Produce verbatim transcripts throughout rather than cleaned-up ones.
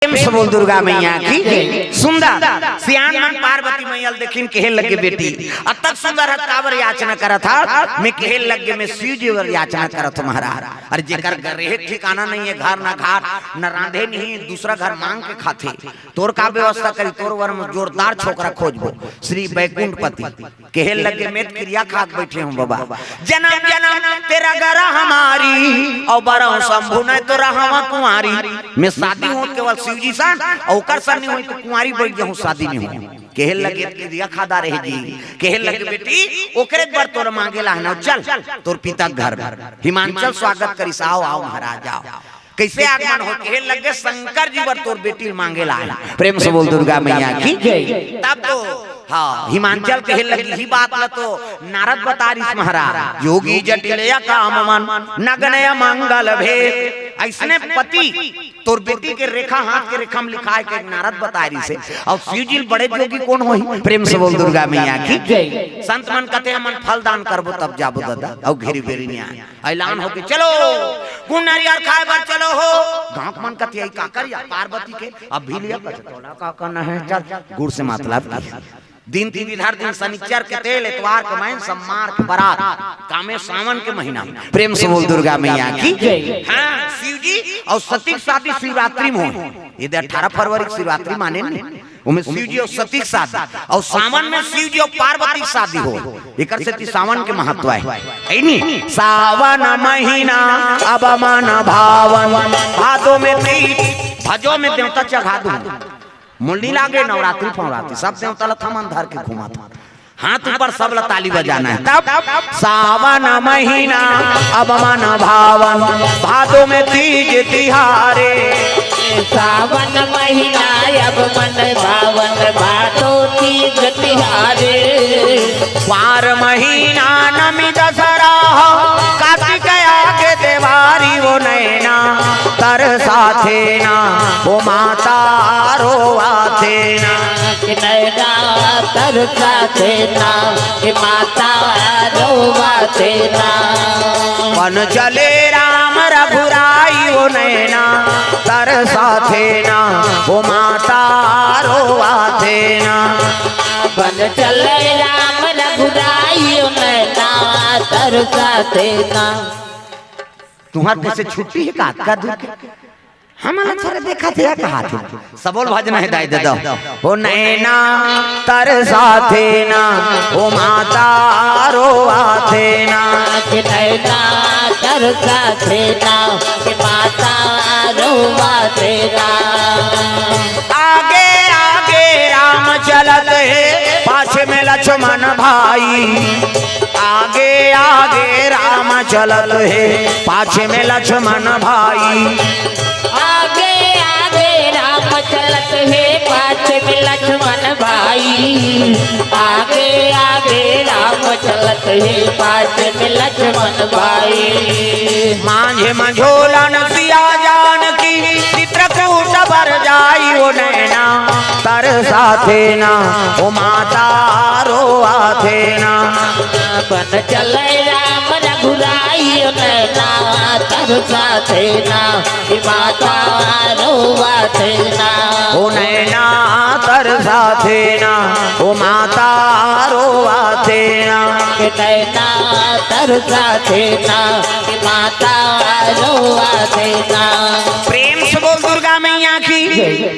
प्रेम से बोल दुर्गा मैया की। सुंदर सियान मन पार्वती मैया ल देखिन, कहे लगे, "बेटी, अतक सुंदर हस, काबर याचना करत हस?" मैं कहे लगे, "मैं शिव जी बर याचना करत हूँ महाराज। अरे जेकर घर रहे ठिकाना नहीं है, घर ना घाट, न रांधे नहीं, दूसरा घर मांग के खाथे, तोर का व्यवस्था करी? तोर बर में जोरदार छोकरा खोजबो, श्री बैकुंठपति।" कहे लगे, "मैं त किरिया खा के बैठे हूँ बाबा, जन्म जन्म तेरा गरा हमारी, और बरहूँ शंभू नहीं तो रहवा कुंवारी।" मैं शादी हूँ केवल शिव जी सन, और ओकर सन नहीं होई तो कुंवारी बैठ जाऊँ, शादी नहीं होई। कहे लगे, "किरिया खादा रहे जी।" कहे लगे, "बेटी, ओकरे बर तोर मांगे ला है ना, चल तोर पिता के घर में, हिमांचल स्वागत करिस, आओ, आओ महाराज, आओ।" कैसे आगमन हो? कहे लगे, "शंकर जी बर तोर बेटी मांगे ला है।" प्रेम से बोल दुर्गा मैया की। तब तो हाँ, हिमांचल कहे लगी, ही बात ला तो नारद बता रिस महाराज, "योगी जटिल या काम मन, नगन या मंगल भेद।" ऐसने पति तोर बेटी के रेखा, हाथ के रेखा में लिखा है कि नारद बता रिस हे। और शिव जी बड़े जोगी कौन होही? प्रेम से बोल दुर्गा मैया की। संत मन कहते हैं, "हमन फल दान करबो तब जाबो दादा, और घेरी बेरी नहीं आए।" ऐलान हो के, "चलो, गुड़ नरियर खाए बर चलो हो।" गाँव के मन कहते हैं, "का करिया पार्वती के, अब भी लिया कर तोला का करना है, चल।" गुड़ से मतलब की दिन त्रिविध हर दिन, शनिचर के तेल, एतवार के मैन, सोमवार के बरात, कामे सावन के महीना में। प्रेम से बोल दुर्गा मैया की। हाँ, शिव जी और सती के शादी शिवरात्रि में हो। ये दे अठारह फरवरी की शिवरात्रि माने नहीं, उमें शिव जी और सती के शादी, और सावन में शिव जी और पार्वती के शादी हो। एकर सेती सावन के महत्व है, है नी? सावन महीना अब मन भावन, भादो में तीज, भजो में देवता चघा दूँ। मुल नी लागे नवरात्रि फवरात्रि, सब देवता ला थमन धर के घुमात। हाथ ऊपर, सब ला ताली बजाना है। तब सावन महीना अब मन भावन, भादो में तीज तिहारे। सावन महीना अब मन भावन, भादो तीज तिहारे। वार महीना नमी दशहरा हो, कार्तिक आगे देवारी वो नैना तरसाथे ना, वो माता रोवाथे ना। कि नैना तरसाथे ना, कि माता रोवाथे ना। बन चले राम रघुराई वो नैना तरसाथे ना, वो माता रोवाथे ना। बन चले राम रघुराई वो नैना तरसाथे ना। तुम्हार कैसे छुट्टी है का, का दूर के? हमन ला थोरे देखा थे, कहा थे? सबोल भजना है दाई दे दो। ओ नैना तरसाथे ना, ओ माता रोवाथे ना। कि नैना तरसाथे ना, कि माता रोवाथे ना। आगे आगे राम चलत हे, पाछे में लक्ष्मण भाई। आगे आगे राम चलत हे, पाछे में लक्ष्मण भाई। आगे आगे राम चलत हे, पाछे में लक्ष्मण भाई। आगे आगे राम चलत हे, पाछे में लक्ष्मण भाई। मांझे मंझोलन सिया जानकी, चित्रकूट बर जाई ओ नैना तरसाथे ना, ओ माता रोवाथे ना। बन चले राम रघुराई ओ नैना तरसाथे ना, कि माता रोवाथे ना। ओ नैना तरसाथे ना, ओ माता रोवाथे ना। कि नैना तरसाथे ना, कि माता रोवाथे ना। प्रेम से बोल दुर्गा मैया की।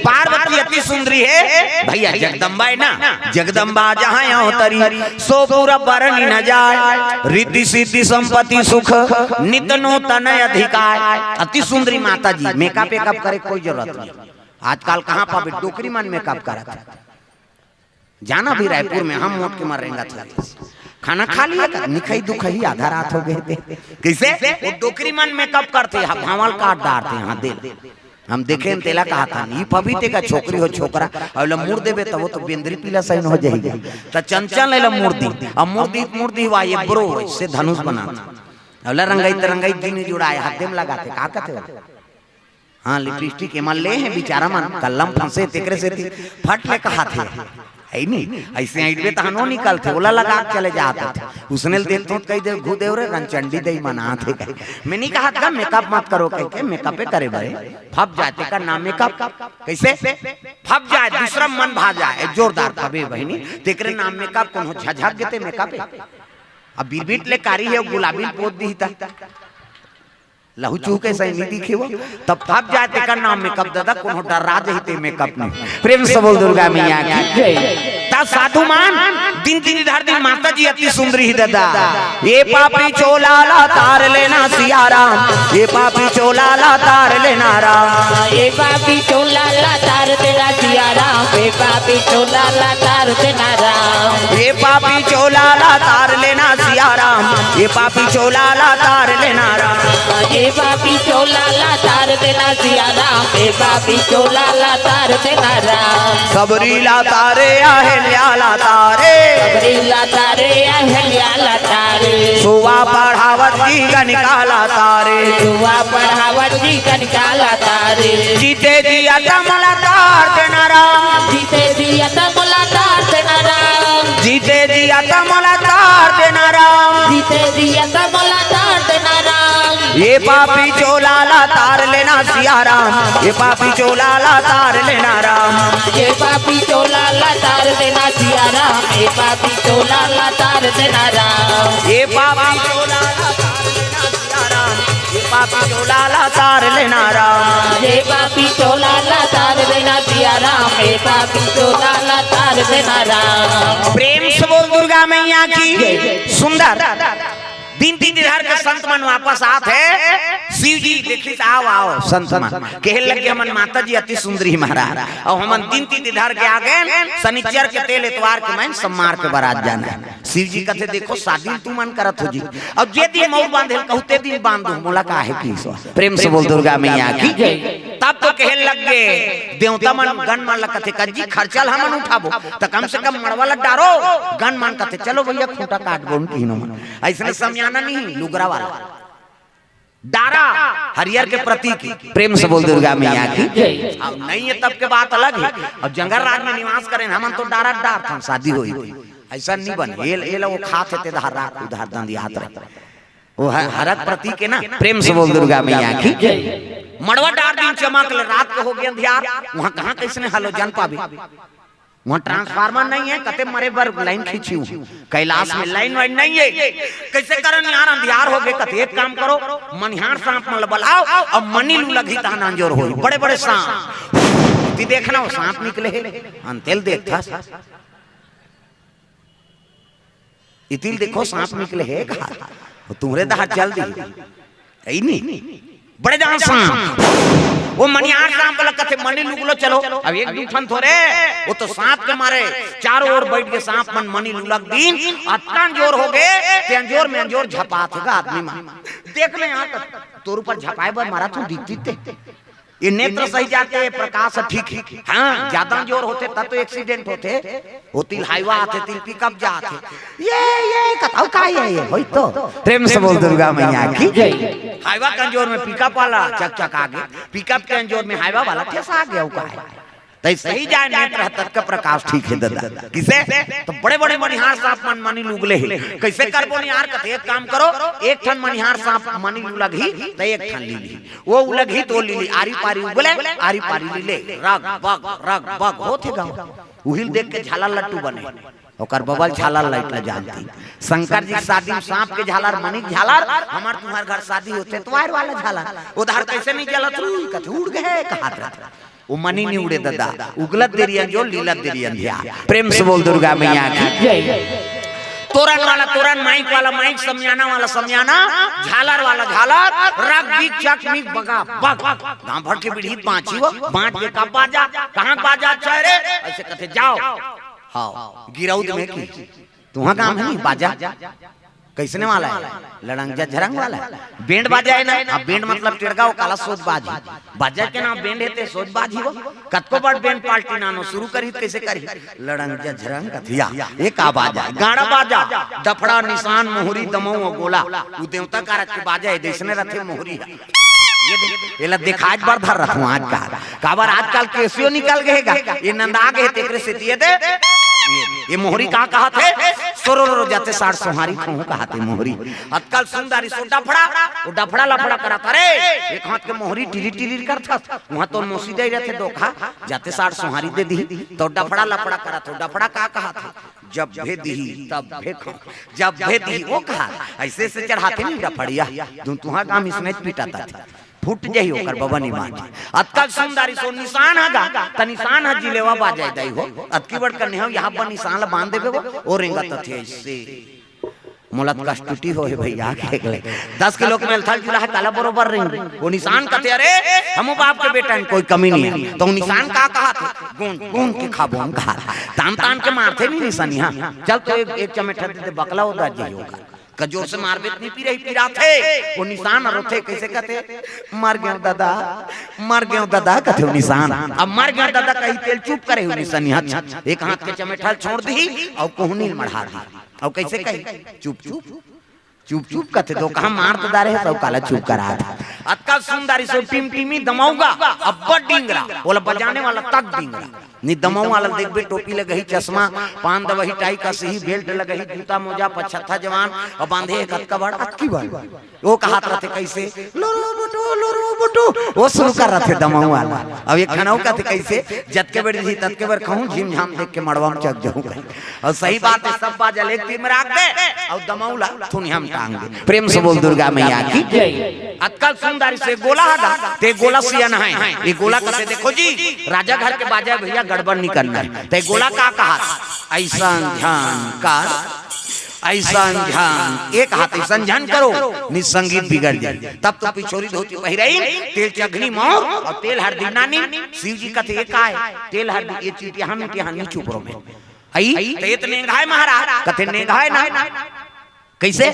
पार्वती अति सुंदरी है भैया, जगदम्बा है ना, जगदम्बा जहाँ अवतरी, सो पूरा बरनी न जाए, रिद्धि सिद्धि संपत्ति सुख नित नूतन अधिकार। अति सुंदरी माता जी, मेकअप वेकअप करे कोई जरूरत नहीं। आजकल कहाँ पाबे डोकरी मन मेकअप करत हे? जाना भी रायपुर में हम मोट के मर रेंगत हन। खाना खा लिया का? निखई दुखई आधा रात हो गए थे। कैसे? वो डोकरी मन मेकअप करथे, हा भांवल काट डारथे, हा दिल। हम देखे न तेला कहा था, "ई पबी ते का छोकरी हो छोकरा, अउ ला मुड़ देबे त वो तो बेंदरी पीला सही हो जाही।" त चंचल ला मुड़ दी, अब मुड़ दी, मुड़ दी हुआ ये ब्रो से धनुष बना था। अउ ला रंगई त रंगई दिन जुड़ाए, हाथे में लगाथे, का कहते हो? हाँ, लिपस्टिक एमन ले हे बिचारा मन, कल्लम फंसे तेकरे सेती फट ले कहाथे। है नी, अइसे अइबे तहन ओ निकलथे, ओला लगा के चले जात होथे। उसने ल देखथों त कहि दे, "घू देव रे, रंचंडी दई मनात हे।" मैं नहीं कहत का मेकअप मत करो कहिके, मेकअपे करे बरे। फब जाए तेकर नाम मेकअप। कइसे? फब जाए, दूसरा मन भा जाए, जोरदार फबे बहिनी। तेकरे नाम मेकअप, कोनो झझक गे ते मेकअप हे। अब बिरबिट ले कारी हे, गुलाबी ल पोत दिही त लहू चूह के सही नहीं दिखे वो। तब फब जाए तेकर नाम मेकअप दादा, कोनो डर्रा जही ते मेकअप नहीं। प्रेम से बोल दुर्गा मैया की जय। त साधु मन दिन तिथि तिथि धर दिन, माता जी अति सुंदरी ही दादा। ए पापी चोला ला तार लेना सिया राम, ए पापी चोला ला तार लेना राम। ए पापी चोला ला तार देना सिया राम, ए पापी चोला ला तार देना राम। ए पापी चोला ला तार लेना सिया राम, ए पापी चोला ला तार लेना राम। ए पापी चोला ला तार देना सिया राम, ए पापी चोला ला तार देना राम। सबरी ला तारे, अहिल्या ला तारे। सबरी ला तारे, अहिल्या ला तारे। सुवा पढ़ावत जी गणिका ला तारे। सुवा पढ़ावत जी गणिका ला तारे। जीते जी अतम ला तार देना राम। जीते जी अतम ला तार देना राम। जीते जी अतम ला तार देना राम। जीते जी अतम ला तार देना राम। ए पापी चोला ला तार लेना सिया राम, ए पापी चोला ला तार लेना राम। ए पापी चोला ला तार देना सिया राम, ए पापी चोला ला तार देना राम। ए पापी चोला ला तार लेना सिया राम, ए पापी चोला ला तार लेना राम। ए पापी चोला ला तार देना सिया राम, ए पापी चोला ला तार देना राम। प्रेम से बोल दुर्गा मैया की। सुंदर। दिन तिथि धर के संत मन वापस आत हे। शिव जी देखिस, "आओ, आओ संत मन।" कहे लगे, "हमन माता जी अति सुंदरी महाराज, अउ हमन दिन तिथि धर के आ गेन, शनिचर के तेल एतवार के मइन सम्मार के बरात जाना हे।" शिव जी कथे, "देखो, शादी तुमन करत हो जी, अउ जे दिन मउर बांधे ल कहू, ते दिन बांध दो, मोला काहे की सो।" प्रेम से बोल दुर्गा मैया की। तब तो कहे लग गे देवता मन, गण मन ल कथे, "कज्जी, खर्चा ल हमन उठाबो, त कम से कम मड़वा ल डारो।" गण मन कथे, "चलो भैया, खूंटा काट बोन किनो मन।" अइसने समियाना नहीं, लुगरा वाला। डारा हरियर के प्रतीक। प्रेम से बोल दुर्गा मैया की। अब नहीं हे तब के बात अलग हे। अब जंगल राज में निवास करेन, हमन तो डारा डारथन, शादी होई। अइसन नहीं बने। एला, एला वो खात हे, ते धार राख, उधार दंदियात रहे। वो ह-, हरक प्रतीक हे ना। प्रेम से बोल दुर्गा मैया की। मड़वा डार दिन चमक ले, रात के हो गे अंधियार, वहाँ कहाँ कइसने हलो जन पाबे? वहाँ ट्रांसफार्मर नहीं हे, कते मरे बर लाइन खींची हूँ। कैलाश में लाइन वाइन नहीं हे। कइसे करन यार, अंधियार हो गे। कते एक काम करो, मनिहार सांप मन ल बलाओ, अब मनी लू लगही तहन अंजोर होई। बड़े बड़े सांप। ती देखना, वो सांप निकले हे, अंतेल देखथस। इतिल देखो, सांप निकले हे कहा, वो तुम्हरे दहार चल दी। अई नी, बड़े जान सांप। वो मनिहार सांप ल कथे, "मनी लुगलो चलो।" अब एक दू ठन थोरे, वो तो सांप के मारे चारों ओर बइठ गे सांप मन, मनी लुलक दिन, अतका अंजोर हो गे, ते अंजोर में अंजोर झपात हे गा आदमी मन। देख ना यार, तोर ऊपर झपाए बर मरत हूँ, दिखती ते। ये नेत्र सही जाते, ये प्रकाश ठीक हे। हाँ, ज्यादा जोर होथे, तब तो एक्सीडेंट होथे। वो तिल हाईवा आथे, तिल पिकअप जाथे। ये, ये कथाऊ का ये, ये होई तो। प्रेम से बोल दुर्गा मैया की। हाईवा के अंजोर में पिकअप वाला चक चक आगे, पिकअप के अंजोर में हाईवा वाला ठेसा आगे, वो का हे? तई सही जाए नेत्र ह, ततका प्रकाश ठीक हे दादा। किसे? तो बड़े बड़े मनिहार सांप मन मनी लुगले हे। कइसे करबो नी यार? कथे एक काम करो, एक ठन मनिहार सांप मनी लुलगही, त एक ठन ली ली। वो उलगही तो ली ली, आरी पारी उगले, आरी पारी ली ले। रग बग, रग बग होथे गाँव। उहिल देख के झालर लट्टू बने। ओकर बबल झालर लाइट ल जानती। शंकर जी के शादी में सांप के झालर, मनी के झालर, हमर तुम्हर घर शादी होथे, एतवार वाला झालर। उधार कइसे नहीं जलत रुई, कथे उड़ गे, कहत रहत। वो मनी नहीं उड़े दादा, उगलत देरी अंजोर, लीलत देरी अंधियार। प्रेम से बोल दुर्गा मैया की। तोरन वाला तोरन, माइक वाला माइक, समियाना वाला समियाना, झालर वाला झालर, रग बिग चक मिग बगा बग। गाँव भर के बिढ़ी बाँची वो, बाँच के का बाजा, कहाँ बाजा अच्छा हे रे? अइसे कथे जाओ। हाँ, गिरौद में की। तुहाँ गाँव में नहीं बाजा? कइसने वाला हे? लड़ंग झझरंग वाला हे। बैंड बाजा हे ना? अब बैंड मतलब टेड़गा, वो काला सोज बाजी। बाजा के नाम बैंड हे ते सोज बाजी वो। कतको बड़ बैंड पार्टी नानो शुरू करही त कइसे करही? लड़ंग झझरंग कथिया। ये का बाजा? गाड़ा बाजा। डफड़ा, निशान, मोहरी, दमऊ अउ गोला। वो देवता कारज के बाजा हे, जइसने रथे मोहरी हे। ये दे, एला देखाए बर धर रथों आज का। काबर आजकल केसियो निकल गे हे गा। ये नंदा गे हे तेकरे सेती ये दे। ये मोहरी का कहत हे? सोरो रो जाते साठ सोहारी खहूं कहत हे मोहरी। अतकल सुंदर इसो डफड़ा, वो डफड़ा लफड़ा करत, अरे एक हाथ के मोहरी टिरी टिरी करथस, उहां तो मोसी दे रथे दोखा, जाते साठ सोहारी दे दिही, तो डफड़ा लफड़ा करत हो। डफड़ा का कहत हे? जब भे दिही तब भे खाऊं, जब भे दिही वो कहत, ऐसे से चढ़ाते नहीं डफड़िया, दू तुहा काम इसने पीटा था। फूट जाही ओकर बबा निमान। अतका सुंदर इसो निशान हगा, त निशान ह जिलेवा बाजाय दाई हो। अतकी बड़ कन्हे हो, यहाँ पर निशान ल बांध देबे वो, ओ रेंगत थे ऐसे। मोला त कष्टुटी हो हे भैया, के ले। दस किलो के मेलथल जुला हे, काला बरोबर रेंग। वो निशान कथे, "अरे, हमू बाप के बेटा हन, कोई कमी नहीं है।" तो वो निशान का कहत हे? "गोंद, गोंद के खाबो हम," कहत। तान तान के मारथे नहीं निशानी, हाँ। चल तो एक, एक चमेठा दे दे, बकला उदा जाही ओकर। का जोर से मारबे त नहीं पिरही, पिराथे। वो निशान रोथे, कैसे कथे? "मर गेंव ददा, मर गेंव ददा," कथे वो निशान। अब "मर गेंव ददा" कही तेल चुप करे हो निशानी। अच्छा, एक हाथ के चमेठा ल छोड़ दिही अउ कोहनी ल मढ़ा दिही। अउ कैसे कही? "चुप चुप, चुप चुप," कथे। दो कहा मार तो डारे हे, सब काला चुप करा था। अतका सुंदर इसो टिमटिमी दमौगा, अब्बड़ डिंगरा, ओला बजाने वाला तक डिंगरा। नी दमऊ वाला देखबे, टोपी लगही, चश्मा, पान दवही, टाई कसही, बेल्ट लगही, जूता मोजा, पछत्था जवान, अउ बांधे हे कतका बड़, अतकी बड़। वो कहत रथे कैसे? "लो रो बटो, लो रो बटो।" वो शुरू कर रथे दमऊ वाला। अब एक ठन अउ कथे कैसे? "जतके बेर दिही ततके बेर खाहूं, झिम झाम देख के मड़वा में चक जाहूं।" अउ सही बात हे, सब बाजा ल एक तीर में राख दे, अउ दमऊ ला थुनिया में टांग दे। प्रेम से बोल दुर्गा मैया की। अतका सुंदर से गोला हगा, ते गोला सियान हे। ये गोला कथे देखो जी, राजा घर के बाजा भैया गड़बड़ नहीं करना हे। ते गोला का कहत? "अइसन झन कर, अइसन झन, एक हाथ अइसन झन करो, नहीं संगीत बिगड़ जाही।" तब तो पिछोरी धोती पहिराइन, तेल चघनी मौर अउ तेल हरदी नानी। शिव जी कथे, "ये का हे?" "तेल हरदी, ये चीटिया हम, चीटिया हम नहीं चुप रहो मैं।" "अई, त ये त नेंघाय महाराज।" कथे, "नेंघाय ना।" कैसे?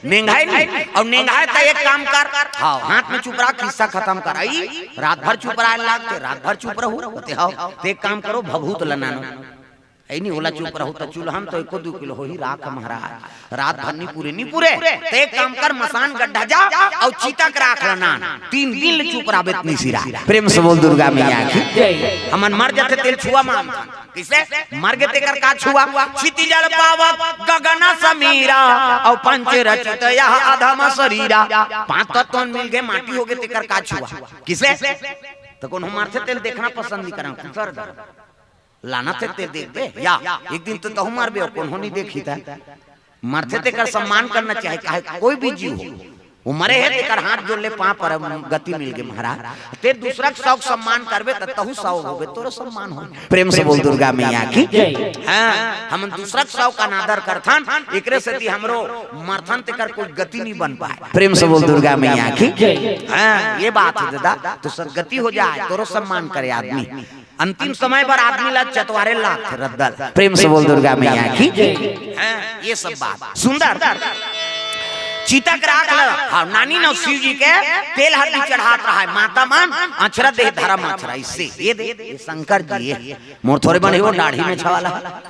"नेंघाय नहीं।" "अउ नेंघाय त एक काम कर, हाँ, हाथ में चुप रहा, किस्सा खतम कर।" "अई, रात भर चुप रहा लागथे।" "रात भर चुप रहू?" कथे, "हाँ।" "त एक काम करो, भभूत ल नानो।" "अई नहीं, ओला चुप रहू त चूल्हा म तो एको दू किलो होही राख महाराज, रात भर नहीं पूरे, नहीं पूरे।" "त एक काम कर, मसान गड्ढा जा अउ चिता के राख ल नान, तीन दिन ले चुप रहा बेतनी सिरा।" प्रेम से बोल दुर्गा मैया की। हमन मर जाथे तेल छुआ मानथन। कैसे? "मर गे तेकर का छुआ?" "क्षिति जल पावक गगन समीरा, अउ पंच रचित यह अधम शरीरा।" पांच तत्व मिल गे, माटी हो गे, तेकर का छुआ? किसे? त कोनो मरथे तेल देखना पसंद नहीं करन, कुतर दे। लाना थे तेल देख दे, या एक दिन तो तहू मरबे, कोनो नहीं देखी था। मरथे तेकर सम्मान करना चाहे, काहे कोई भी जीव हो। वो मरे हे, तेकर हाथ जोड़ ले, पांव पर गति मिल गे महाराज। ते दूसरा के सौ के सम्मान करबे, त तहू सौ होबे, तोरो सम्मान हो। प्रेम से बोल दुर्गा मैया की। हाँ, हमन दूसरा के सौ का अनादर करथन, एकरे सेती हमरो मरथन तेकर कोई गति नहीं बन पाए। प्रेम से बोल दुर्गा मैया की। हाँ, ये बात हे दादा, तो सदगति हो जाए, तोरो सम्मान करे आदमी। अंतिम समय बर आदमी ला चतवारे लागथे रद्दा ल। प्रेम से बोल दुर्गा मैया की। हाँ, ये सब बात सुंदर। चिता के राख ल, हाँ, नानी नौ शिव जी के तेल हरदी चढ़ात रहा हे, माता मन अछरा दे, धरम अछरा, इससे ये दे, ये शंकर जी, ये मोर थोरे बने वो दाढ़ी में छवाला।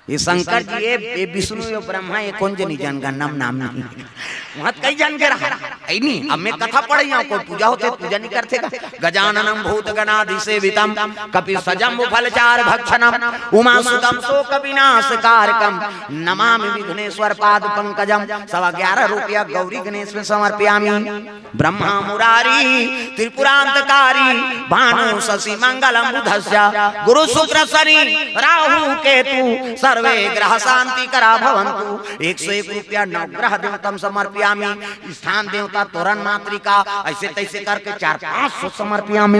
ये शंकर जी, ये, ये विष्णु, ये ब्रह्मा, ये कोन जनी जन गा, नाम, नाम नहीं। वहां कई जन के रहा। ऐ नहीं, अब मैं कथा पढ़े हूं, कोई पूजा होथे, पूजा नहीं करथे का? "गजाननम भूत गणाधिसेवितम, कपि सजम्बु फलचार भक्षणम, उमा सुतम शोक विनाश कारकम, नमामि विघ्नेश्वर पाद पंकजम।" सवा ग्यारह रुपया गौरी गणेश में समर्पयामी। "ब्रह्मा मुरारी त्रिपुरांतकारी, भानु शशि मंगलम बुधस्य, गुरु शुक्र शनि राहु केतु, सर्वे ग्रह शांति करा भवंतु।" एक सौ एक रुपया नवग्रह देवतम समर्पयामी। स्थान देवता तोरन मातृका, ऐसे तैसे करके चार पांच सौ समर्पयामी।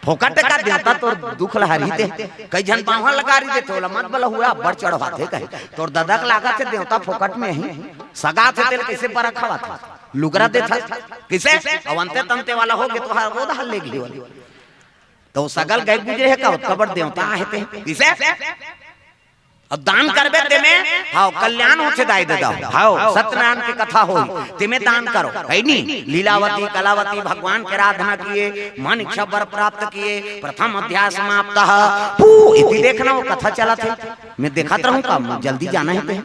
फोकट का देवता तोर दुख ल हरही ते। कई झन बांहा लगा रही देथे, ओला मत बला हुआ, बड़ चढ़वाथे कहे। तोर ददा के लागत हे देवता फोकट में ही। सगा थे तेल कैसे बरा खावा था? लुगरा देथा। किसे? अवंते तंते वाला हो गे तो हर वो दहल ले गई वाली। तो सगल गए गुजरे हे का? ओतका बड़ देवता आहे ते। किसे? अब दान करबे तेमे, हाव, कल्याण होथे दाई ददा। हाव, सत्यनारायण के कथा होही, तेमे दान करो, है नी? लीलावती, कलावती, भगवान के आराधना किए, मन इच्छा वर प्राप्त किए, प्रथम अध्याय समाप्त। पू, इति देखना वो कथा चलत हे। मैं देखत रहूं का, मैं जल्दी जाना हे ते।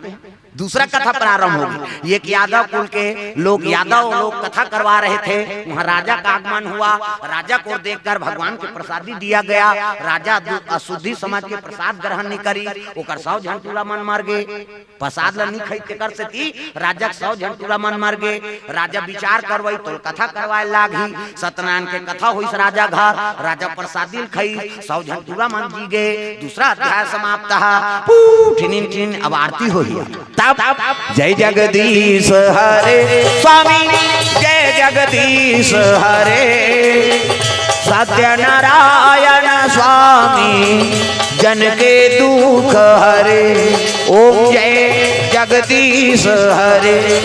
दूसरा कथा प्रारंभ होगे। एक यादव कुल के लोग, यादव लोग कथा करवा रहे थे। वहां राजा का आगमन हुआ। राजा को देखकर भगवान के प्रसादी दिया गया। राजा दु-, अशुद्धि समझ के प्रसाद ग्रहण नहीं करी, ओकर सौ झन टूरा मन मर गे। प्रसाद ल नहीं खाई, तेकर सेती राजा के सौ झन टूरा मन मर गे। राजा विचार करवाई, तोल कथा करवाए लागही। सत्यनारायण के कथा होइस राजा घर, राजा प्रसादी ल खाई, सौ झन टूरा मन जी गे। दूसरा अध्याय समाप्त है। पू, ठिनिन ठिन, अब आरती होही। तब जय जगदीश हरे स्वामी, जय जगदीश हरे, सत्यनारायण स्वामी, जन के दुख हरे। ओम जय जगदीश हरे।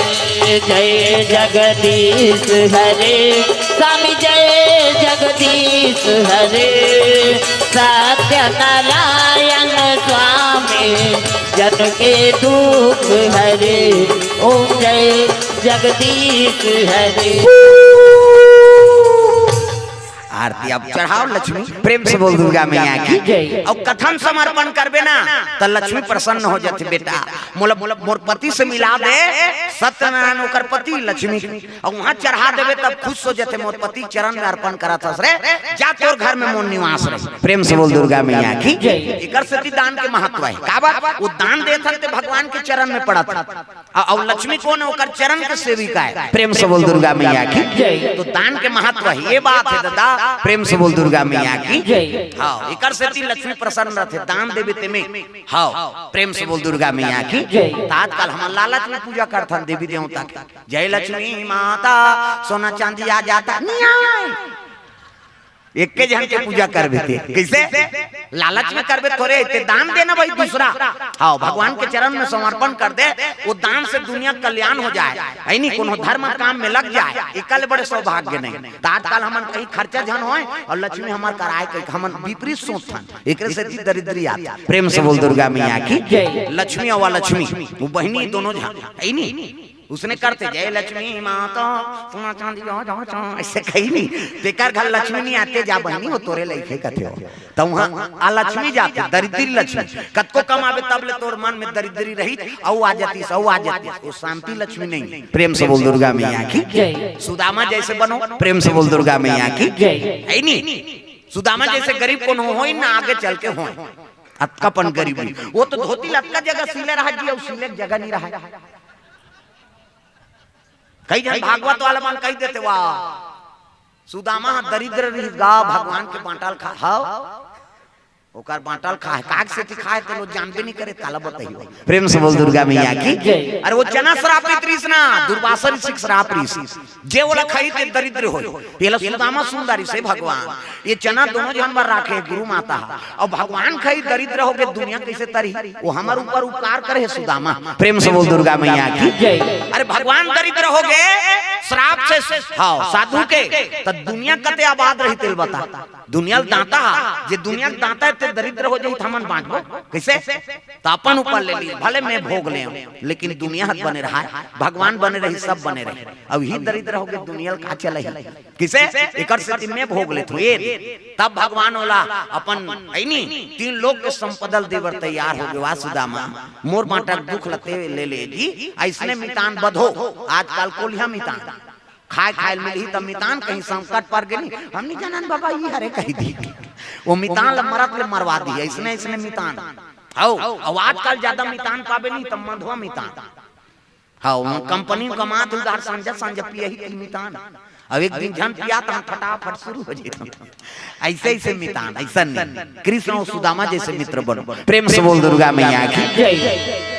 जय जगदीश हरे, स्वामी जय जगदीश हरे, सत्यनारायण स्वामी, जन के दुख हरे। ओम जय जगदीश हरे। आरती अब चढ़ाओ लक्ष्मी, प्रेम से बोल दुर्गा मैया की। जय। अब कथन समर्पण करबे ना, त लक्ष्मी प्रसन्न हो जाथे। बेटा, मोला, मोला, मोर पति से मिला दे, सत्यनारायण ओकर पति लक्ष्मी के। अब वहां चढ़ा देबे तब खुश हो जाथे, मोर पति चरण में अर्पण करत हस रे, जा तोर घर में मोर निवास रहे। प्रेम से बोल दुर्गा मैया की। जय। एकर सेती दान के महत्व है। काबर? वो दान देथन ते भगवान के चरण में पड़त। अउ, अउ लक्ष्मी कौन है? ओकर चरण के सेविका है। प्रेम से बोल दुर्गा मैया की। जय। तो दान के महत्व है, ये बात है दादा। प्रेम से बोल दुर्गा मैया की। जय। हाँ, एकर सेती लक्ष्मी प्रसन्न रहथे, दान देबे तेमे। हाँ, प्रेम से बोल दुर्गा मैया की। जय। त आजकल हमन लालच में पूजा करथन देवी देवता के। जय लक्ष्मी माता, सोना चांदी आ जाता, नहीं आए। एके झन के पूजा करबे ते। कैसे? लालच में करबे थोरे, ते दान देना भाई दूसरा। हाँ, भगवान के चरण में समर्पण कर दे, वो दान से दुनिया कल्याण हो जाए, है नी? कोनो धर्म काम में लग जाए, एकल बड़े सौभाग्य नहीं। त आजकल हमन कहीं खर्चा झन होए और लक्ष्मी हमर कराए, कहीं हमन विपरीत सोचथन, एकरे सेती दरिद्री आथे। प्रेम से बोल दुर्गा मैया की। जय। लक्ष्मी अउ लक्ष्मी, वो बहिनी दोनों झन, है नी? उसने करते, जय लक्ष्मी माता, सोना चांदी आ जा, जा, ऐसे कहीं नहीं। तेकर घर लक्ष्मी नहीं आते, जा बहिनी, वो तोरे लइके कथे हो। त वहां अलक्ष्मी जाथे, दरिद्री लक्ष्मी। कतको कमाबे तब ले तोर मन में दरिद्री रही, अउ आ जाती, अउ आ जाती। वो शांति लक्ष्मी नहीं। प्रेम से बोल दुर्गा मैया की। जय। सुदामा जैसे बनो, प्रेम से बोल दुर्गा मैया की। जय। है नी? सुदामा जैसे गरीब कोनो होई ना, आगे चल के होई। अतका पन गरीब नहीं। वो तो धोती लतका जगह सिले रहा जी, अउ सिले के जगह नहीं रहा। कई झन भागवत वाला मन कही देते, वाह, सुदामा ह दरिद्र रहिस गा, भगवान के बांटल खा, हव, ओकर बांटल खा है, काग से खाए ते लोग जानबे नहीं करे, काला बताइयो। प्रेम से बोल दुर्गा मैया की। जय। अरे वो चना श्रापित रहिस ना, दुर्वासा ऋषि के श्राप रहिस, जे ओला खाई ते दरिद्र होई। तेला सुदामा सुंदर से भगवान ये चना दोनों झन बर राखे गुरु माता ह। अउ भगवान खाई दरिद्र होगे, दुनिया कैसे तरही? वो हमर ऊपर उपकार करे हे सुदामा। प्रेम से बोल दुर्गा मैया की। जय। अरे भगवान दरिद्र होगे, श्राप से, हाँ, साधु के, त दुनिया कते आबाद रही तेल बता। दुनिया ल दांता हा, जे दुनिया के दांता है ते दरिद्र हो जाई त हमन बांटबो कैसे? त अपन ऊपर ले ली, भले मैं भोग ले, लेकिन दुनिया हत बने रहा, भगवान बने रही, सब बने रही। अब ही दरिद्र होगे, दुनिया ल का चलही? किसे? एकर सेती मैं भोग लेथों, ये दे। तब भगवान ओला अपन, है नी, तीन लोक के संपदा ल देबर तैयार होगे। वाह सुदामा, मोर बांटा के दुख ल ते ले ले जी, अइसने मितान बधो, आजकल कोलिहा मितान। खाए खाए ल मिलही त मितान, कहीं संकट पर गे नी, हम नहीं जानन बाबा, ई हरे कही दी। वो मितान ल मरत ले मरवा दी, अइसने, अइसने मितान। हव, अउ आजकल ज्यादा मितान पाबे नी, त मंधवा मितान। हाँ, वो कंपनी में कमात उधार संझा संझा पियही की मितान। अब एक दिन झन पिया त हम फटाफट शुरू हो जाता। ऐसे ऐसे मितान, ऐसा नहीं। कृष्ण और सुदामा जैसे मित्र बनो। प्रेम से बोल दुर्गा मैया की। जय।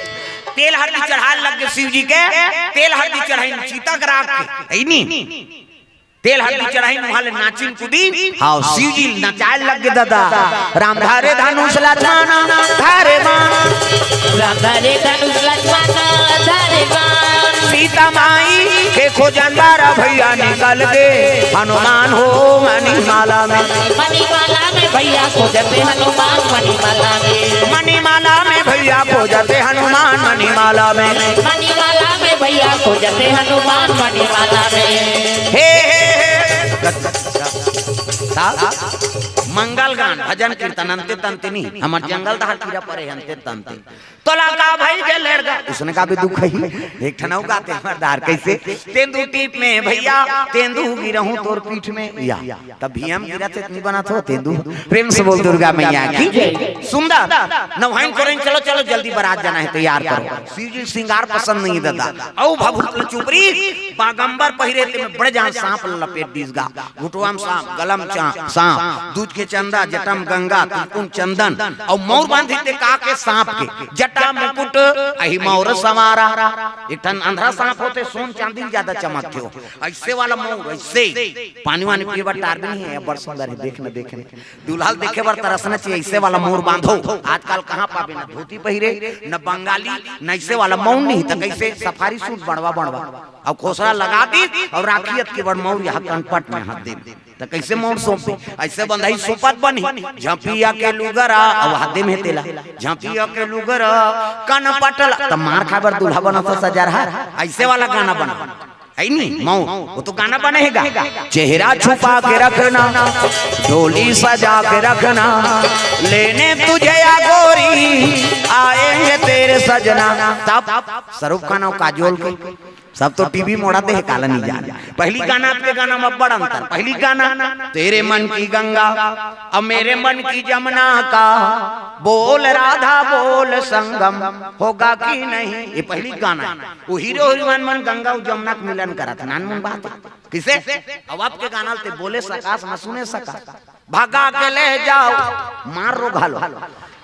तेल हरदी चढ़ाए लग गए शिव जी के, तेल हरदी चढ़ाई चिता के राख के, है नी? तेल हरदी चढ़ाई मुहाले नाचिन कुदी। हाँ, शिव जी नचाए लग गए दादा। राम धारे धनुष लक्ष्मण धारे बाण। राम धारे धनुष लक्ष्मण धारे बाण। सीता माई के खोजन बारा भैया निकल दे। हनुमान हो मणिमाला में। मणिमाला में भैया खोजते हनुमान मणिमाला में। मणिमाला में भैया खोजते हनुमान मणिमाला में। मणिमाला में भैया खोजते हनुमान मणिमाला में। हे, हे, हे। सा, मंगल गान, भजन कीर्तन, अंते तंते नहीं, हमर जंगल दहार कीरा परे अंते तंते। तोला का भाई के लड़का, उसने का भी दुख है। एक ठन अउ गाते हमर दार, कैसे? तेंदू टीप में भैया, तेंदू गिरहूं तोर पीठ में या। तब भी हम गिरा थे, इतनी बना थो तेंदू। प्रेम से बोल दुर्गा मैया की। सुंदर नवाइन करें, चलो, चलो, जल्दी बारात जाना है, तैयार करो। शिव जी श्रृंगार पसंद नहीं दादा। औ भभूत ल चुपरी, बागंबर पहिरे ते में बड़े जान सांप ल लपेट दीस गा। घुटवा म सांप, गला म चा-, सांप, दूध के चंदा, जटा म गंगा, तुमकुम चंदन, अउ मौर बांधी ते का के सांप के, जटा मुकुट, अहि मौर संवारा। एक ठन अंधरा सांप होते, सोन चांदी ल ज्यादा चमकते हो। ऐसे वाला मौर, ऐसे। पानी वानी पीए बर टार भी नहीं है, बड़ सुंदर है, देख न, देख न। दूल्हा ल देखे बर तरसना चाहिए, ऐसे वाला मौर बांधो। आजकल कहाँ पाबे, न धोती पहिरे, न बंगाली, न ऐसे वाला मौर नहीं, त कैसे सफारी सूट बड़वा बड़वा। अउ खोसरा लगा दी अउ राखी अतकी बड़ मौर यहाँ कनपट में हाथ दे, त कैसे मौर सौंप दे? ऐसे बंधाई सुपत बनी, झपिया के लुगरा, अउ हाथ दे में तेला, झपिया के लुगरा, कनपटला, त मार खाए बर दूल्हा बना तो सजरहा, ऐसे वाला गाना बना। है नी मौर, वो तो गाना बने है गा। चेहरा छुपा के रखना, डोली सजा के रखना, लेने तुझे या गोरी, आएंगे तेरे सजना। तब शाहरुख खान अउ काजोल के सब तो टीवी मोड़ा दे हे, काला नहीं जान। पहली गाना, अब के गाना में बड़ अंतर। पहली गाना, तेरे मन की गंगा, अब मेरे मन की जमुना का, बोल राधा बोल संगम होगा कि नहीं। ये पहली गाना है। वो हीरो हीरोइन मन गंगा अउ जमुना के मिलन करत, नानमुन बात है। किसे? अब अब के गाना ल ते बोले सकास, न सुने सकास। भगा के ले जाओ, मार रो घालो।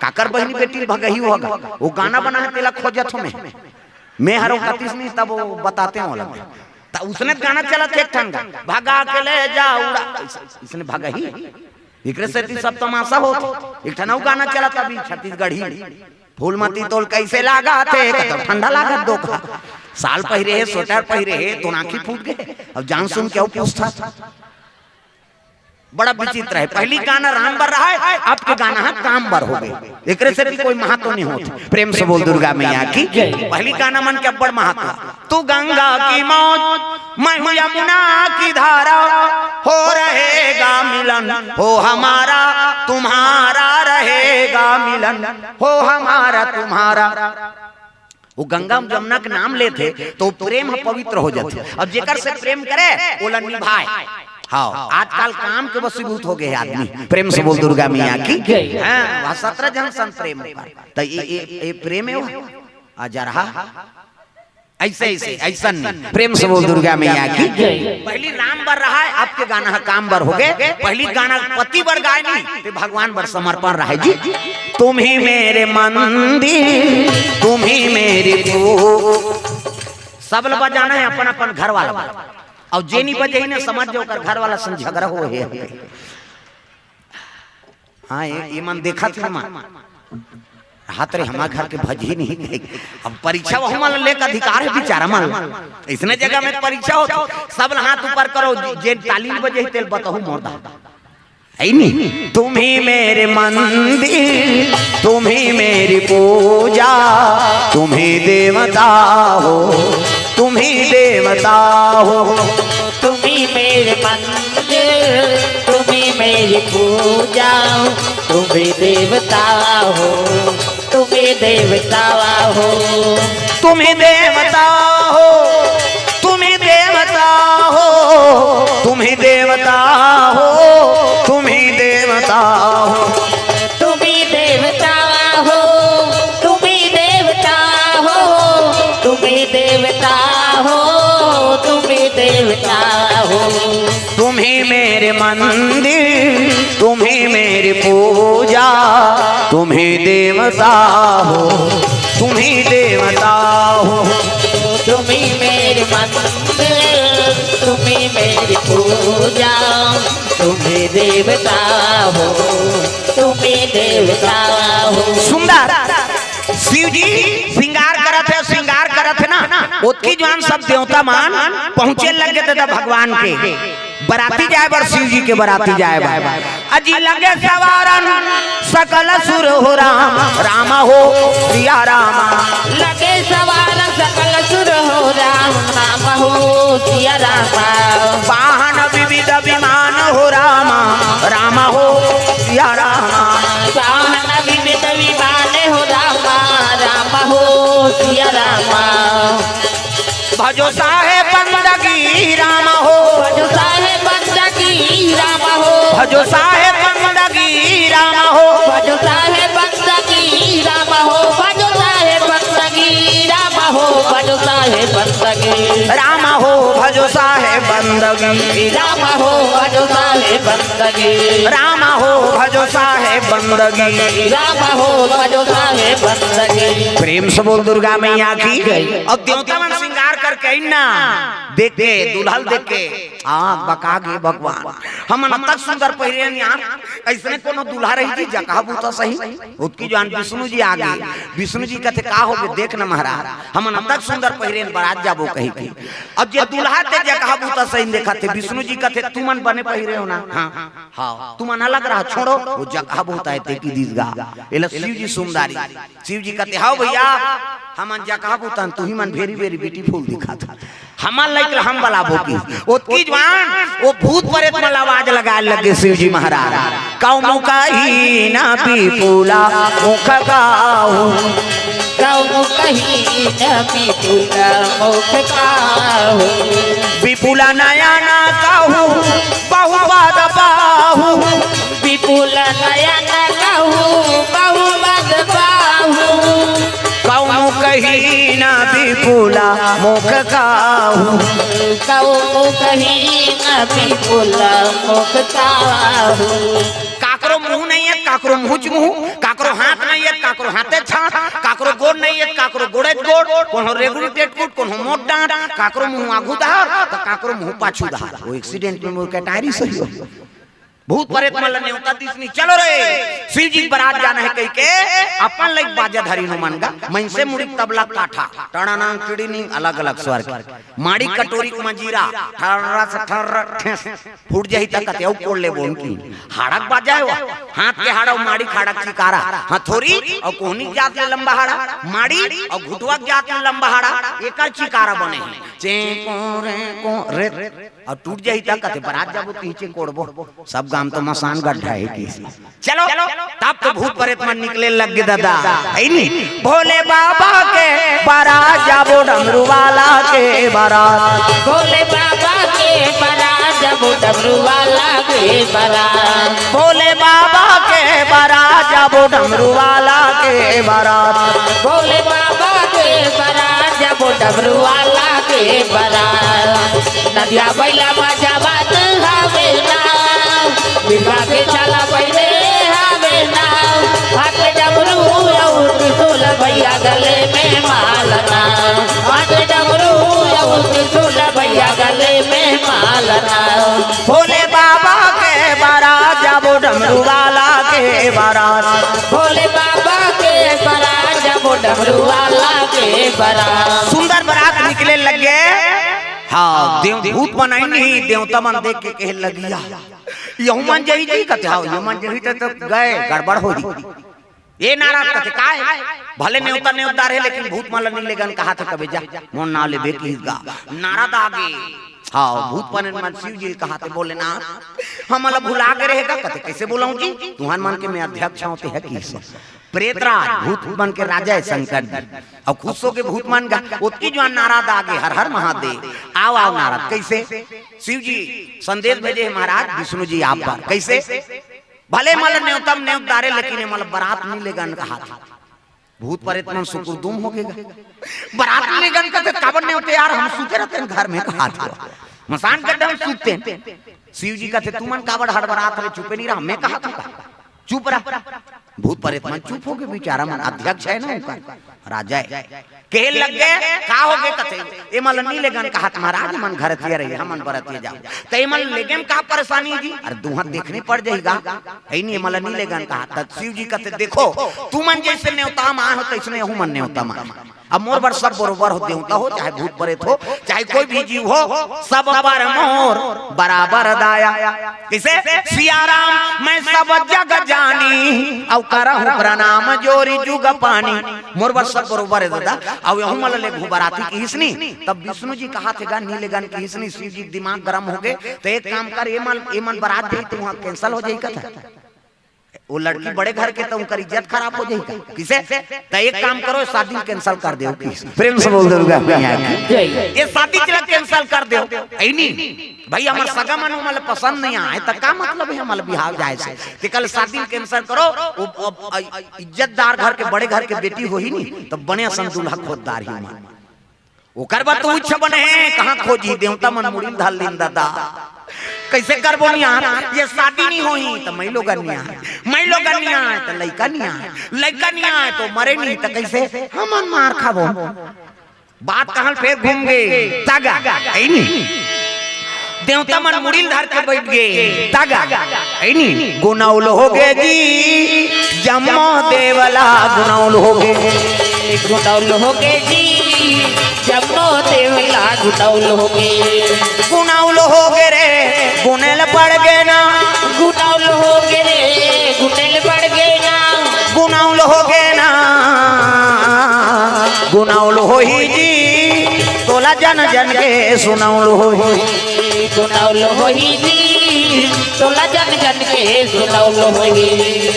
काकर बहिनी बेटी भगही होगा। वो गाना बना है, तेला खोजत हो मैं। मैं हरो कतिस नहीं, तब वो बताते हो लगे। त उसने गाना चलत हे एक ठन गा, भगा के ले जाओ उड़ा। इसने भगही। एकरे सेती सब तमाशा होत। एक ठन अउ गाना चलत अभी छत्तीसगढ़ी। फूलमती तोल कैसे लागत हे? कतो ठंडा लागत दोखा। साल पहिरे हे, स्वेटर पहिरे हे, तो आँखी फूट गए। अब जान सुन के अउ पूछता। बड़ा विचित्र है। पहली गाना राम बर रहा है, अब के गाना है काम बर हो गए। एकरे सेती कोई महत्व नहीं होत। प्रेम से बोल दुर्गा मैया की। पहली गाना मन के अब्बड़ महत्व। तू गंगा की मौज, मैं हूँ यमुना की धारा, हो रहेगा मिलन, हो हमारा तुम्हारा रहेगा मिलन, हो हमारा तुम्हारा। वो गंगा जमुना के नाम लेथे तो प्रेम ह पवित्र हो जाथे, अउ जेकर से प्रेम करे ओला निभाए। हाँ, आजकल काम के वशीभूत हो गए हे आदमी। प्रेम से बोल दुर्गा मैया की। हाँ, वह सत्रह जन संग प्रेम कर। त ये, ये, ये प्रेम हे वो। आ जा रहा। ऐसे, ऐसे, ऐसा नहीं। प्रेम से बोल दुर्गा मैया की। पहली राम बर रहा है, अब के गाना है काम बर हो गए। पहली गाना पति बर गाए नहीं, ते भगवान बर समर्पण रहे जी। तुम ही मेरे मंदिर, तुम ही मेरी पू-, सब ल बजाना है अपन अपन घर वाला बर। अउ जे नहीं बजे ना, समझ जाओ ओकर घर वाला संग झगड़ा हो हे। हाँ, ये, ये मन देखा थे मन। हाथ रे, हमार घर के भजी नहीं। अब परीक्षा वहू मन लेके अधिकार है बेचारा मन। इसने जगह में परीक्षा हो तो सब ल हाथ ऊपर करो, जे ताली नहीं बजे तेल बताहू मोर दा। है नहीं? तुम ही मेरे मंदिर, तुम ही मेरी पूजा, तुम ही देवता हो, तुम ही देवता हो। तुम ही मेरे मंदिर, तुम ही मेरी पूजा, तुम ही देवता हो, तुम ही देवता हो। तुम ही देवता हो, तुम ही देवता हो, तुम ही देवता हो, तुम ही देवता हो। तुम ही देवता हो, तुम ही देवता हो, तुम ही देवता हो, तुम ही देवता हो। तुम ही मेरे मंदिर, तुम ही मेरी पूजा, तुम ही देवता हो, तुम ही देवता हो। तुम ही मेरे मंदिर, तुम ही मेरी पूजा, तुम ही देवता हो, तुम ही देवता हो। सुंदर शिव जी श्रृंगार करत हे, श्रृंगार करत हे ना, ओतकी जुवार सब देवता मन पहुँचे लग गे दादा भगवान के बराती जाए बर, शिव जी के बराती जाए बर। अजी लगे सवारन सकल सुर हो राम, राम हो सिया राम। लगे सवारन सकल सुर हो राम, राम हो सिया राम। वाहन विविध विमान हो राम, राम हो या रामा। भजो साहेब बंदगी राम हो। भजो साहेब बंदगी राम हो। भजो साहेब बंदगी राम हो। भजो साहेब बंदगी राम हो। भजो साहेब बंदगी राम हो। भजो साहेब बंदगी राम हो। भजो साहेब बंदगी राम हो। भजो साहेब बंदगी राम हो। भजो साहेब बंदगी राम हो। भजो साहेब बंदगी। प्रेम से बोल दुर्गा मैया की। अब देवता मन श्रृंगार करके आइन ना, देख के, दुल्हन देख के आँख बका गे भगवान। हमन अतक सुंदर पहिरे हन यार, अइसने कोनो दुल्हा रही जी, जकहा बूता सही। ओतकी जुवान विष्णु जी आ गे। विष्णु जी कथे, "का होगे, देख न महाराज, हमन अतक सुंदर पहिरे हन, बरात जाबो कहिके।" अब जे दुल्हा ते जकहा बूता सही देखत हे, विष्णु जी कथे, "तुमन बने पहिरे हो ना?" "हाँ।" "हाँ, तुमन अलग रहा, छोड़ो, वो जकहा बूता हे, ते की दीस गा।" एला शिव जी सुमदारी। शिव जी कथे, "हव भइया, हमन जकहा बूता हन, तुही मन very very beautiful दिखत हो। हमन लइक ल हम बलाबो।" कि ओतकी जुवान वो भूत प्रेत मन ल आवाज लगाए लगे शिव जी महाराज, "कउनो कही न विपुला मुख काहू, कउनो कही न विपुला मुख काहू, विपुला नयन काहू बहु बद बाहू, विपुला नयन काहू बहु बद बाहू, कउनो कही न विपुला मुख काहू।" कउनो कही न विपुला मुख काहू। काकरो मुँह नइ हे, काकरो मुँह च मुँह, काकरो हाथ नइ हे, काकरो हाथे च हाथ, काकरो गोड़ नइ हे, काकरो गोड़े च गोड़, कोनो रेगुड़ी टेटकुट, कोनो मोट डाँट, काकरो मुँह आगू डहर, त काकरो मुँह पाछू डहर। वो accident में मोर कटारी सही हो। भूत प्रेत मन ल नेवता दिसनी, "चलो रे, शिव जी के बरात जाना हे," कहिके अपन लइक बाजा धरिन ओमन गा, मइनसे मुड़ी तबला काठा, टड़ाना टिड़ीनी, अलग-अलग स्वर के। माड़ी कटोरी के मंजीरा, ठर्रा से ठर्र, ठेस, फूट जाही त कते अउ कोड़ लेबो उनकी। हाड़ा के बाजा हे वो, हाथ के हाड़ा अउ माड़ी के हाड़ा के चिकारा, हथोरी अउ कोहनी के जात ले लंबा हाड़ा, माड़ी अउ घुटवा के जात ले लंबा हाड़ा, एकर चिकारा बने हे। चें कों रे कों रे, अउ टूट जाही त कथे, "बरात जाबो त इही चें कोड़बो।" सब गाँव तो मसान गड्ढा हे कि। चलो, तब तो भूत प्रेत मन निकले लग गे दादा, हे नी? भोले बाबा के बरात जाबो, डमरू वाला के बरात। भोले बाबा के बरात जाबो, डमरू वाला के बरात। भोले बाबा के बरात जाबो, डमरू वाला के बरात। भोले बाबा के बरात जाबो, डमरू वाला के बरात। नदिया बइला म जावत हवे ना, बिरवा के छाला पहिरे हवे ना। हाथ में डमरू अउ त्रिशूल भइया गले में माला ना। हाथ में डमरू अउ त्रिशूल भइया गले में माला ना। भोले बाबा के बरात जाबो, डमरू वाला के बरात। भोले बाबा के बरात जाबो, डमरू वाला के बरात। सुंदर बरात निकले लगे। हाँ, देव भूत बनाई नहीं, देवता मन देख के कहे लगिया, "यहू मन जही जही कथे, हाँ, यहू मन जही त, त गए, गड़बड़ होही।" ए नारद कथे, "काय? भले नेवता नेवतदार हे, लेकिन भूत मन ल नी लेगन कहाथे, तभे जा, मोर नाव लेबे किहिस गा।" नारद आगे। हाँ, भूत मन, मन शिव जी कहाथे, "भोलेनाथ, हमन ल भुला गे रहे गा?" कथे, "कइसे भुलाहूँ जी? तुहन मन के मैं अध्यक्ष हँव, तेह किहिस।" प्रेतराज, भूत मन के राजा हे शंकर जी। अउ खुश होके भूत मन गा, ओतकी जुवान नारद आगे, "हर हर महादेव, आव, आव नारद।" कइसे? शिव जी संदेश भेजे हे, "महाराज, विष्णु जी आप बर।" कइसे? "भले एमन ल नेवता म नेवतदार हे, लेकिन एमन ल बरात नी लेगन कहाथे।" भूत प्रेत मन सुकुरदुम होगे गा। "बरात नी लेगन कथे, काबर नेवते यार, हम सुते रहतेन घर में," कहाथे। "मसान गड्ढा म सुततेन।" शिव जी कथे, "तुमन काबर हड़बड़ात हव, चुपे नी रहा, मैं कहाथँव।" चुप रह। भूत प्रेत मन चुप होगे, बेचारा मन अध्यक्ष हे ना ओकर, राजा हे। कहे लग गे, "का होगे?" कथे, "एमन ल नी लेगन कहाथे महाराज, एमन घरतिया रही, हमन बरतिया जाबो।" "त एमन ल लेगे म का परेशानी जी?" "अरे दुहां देखने पड़ जाही गा, हे नी, एमन ल नी लेगन कहाथे।" त शिव जी कथे, "देखो, तुमन जइसे नेवता म आए हो, तइसने एहू मन नेवता म आए हो। अब मोर बर सब बरोबर हो, देवता हो, चाहे भूत प्रेत हो, चाहे कोई भी जीव हो, सब बर मोर बराबर दाया।" कइसे? "सिया राम मैं सब जग जानी, अउ करहूँ प्रणाम जोरी जुग पानी।" मोर बर सब बरोबर हे दादा। अउ एहू मन ल लेगहूँ बराती किहिस नी, तब विष्णु जी कहाथे गा, "नी लेगन" किहिस नी, शिव जी के दिमाग गरम होगे, "त एक काम कर, एमन, एमन बरात जाही त उहां cancel हो जाही," कथे। वो लड़की बड़े घर के, त उनकर इज्जत खराब हो जाही का? किसे? त एक काम करो, शादी cancel कर देव। प्रेम से बोल दुर्गा मैया की। जय। ये शादी चला cancel कर देव। ऐ नी भाई, हमर सगा मन ओमन ला पसंद नहीं आय, त का मतलब हे हमर बिहाव जाय से? ते कल शादी cancel करो, वो, अब, अ, इज्जतदार घर के, बड़े घर के बेटी होही नी, त बने असन दूल्हा खोजदार ही मन। ओकर बर तो उच्छ बने हे, कहाँ खोजही, देवता मन मुड़ी ल धर लीन दादा। कैसे करबो नियार, ये शादी नहीं होही, त मैं लोगन नियार, मैं लोगन नियार, त लइका नियार, लइका नियार, त मरे नहीं, त कैसे हमन मार खाबो? बात कहल फेर घूम गे, तगा, ऐ नी। देवता मन मुड़ी ल धर के बैठ गे, तगा, ऐ नी। गुनौल हो गे जी, जम्मो देवला गुनौल हो गे। गुनौल हो गे जी, जम्मो देवला गुनौल हो गे। गुनौल हो गे रे, गुनेल पड़ गे ना। गुनौल हो गे रे, गुनेल पड़ गे ना। गुनौल हो गे ना, गुनौल होही जी, तोला जन जन के सुनौल होही। गुनौल होही जी, तोला जन जन के सुनौल होही।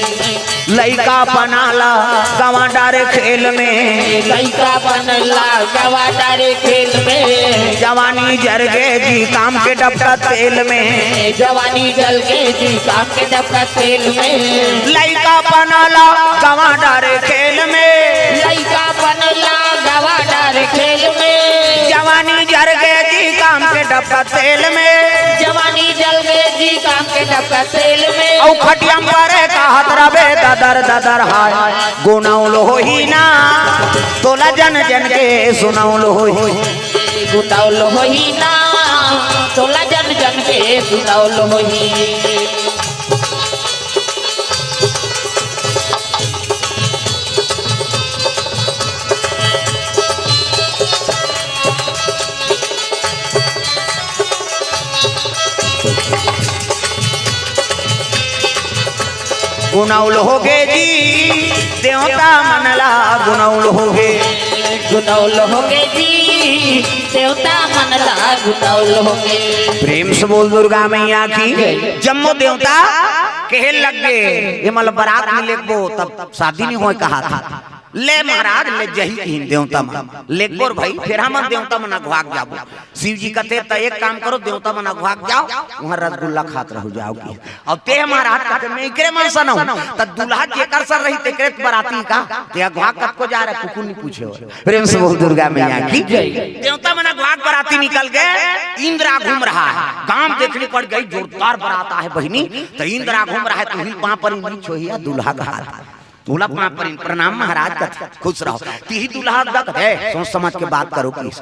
लइका पना ला गवा डारे खेल में। लइका पना ला गवा डारे खेल में। जवानी जर गे जी काम के डबका तेल में। जवानी जल गे जी काम के डबका तेल में। लइका पना ला गवा डारे खेल में। लइका पना ला गवा डारे खेल में। जवानी जर गे जी काम के डबका तेल में। जवानी जल गे जी काम के डबका तेल में। अउ खटिया म परे कहत रबे ददर ददर हाय। गुनौल होही ना, तोला जन जन के सुनौल होही। गुनौल होही ना, तोला जन जन के सुनौल होही। गुनौल हो गे जी, देवता मन ला गुनौल हो गे। गुनौल हो गे जी, देवता मन ला गुनौल हो गे। प्रेम से बोल दुर्गा मैया की। जम्मो देवता कहे लग गे, ये मतलब बारात में लेगबो तब शादी नहीं होय कहा था। ले महाराज, ले जही किहिन देवता मन। लेगबो रे भाई, फेर हमन देवता मन अघवाक जाबो। शिव जी कथे, "त एक काम करो, देवता मन अघवाक जाव, उहाँ रसगुल्ला खात रहू जाव की।" अउ ते महाराज कथे, "मैं एकरे मन सन हूँ।" त दूल्हा जेकर सन रही, तेकरे त बराती का? ते अघवाक कतको जा रहे, कुकुर नहीं पूछे हो। प्रेम से बोल दुर्गा मैया की। देवता मन अघवाक बराती निकल गे, इंद्र आघू म रहा है। गांव देखनी पड़ गई, जोरदार बरात आहे बहिनी। त इंद्र आघू म रहा है, तुही पाँव पर नहीं छोहिया दूल्हा का हाथ। तोला पाँव परी प्रणाम महाराज कथे, खुश रहो। तिही दूल्हा दा कथे, सोच समझ के बात करो किहिस।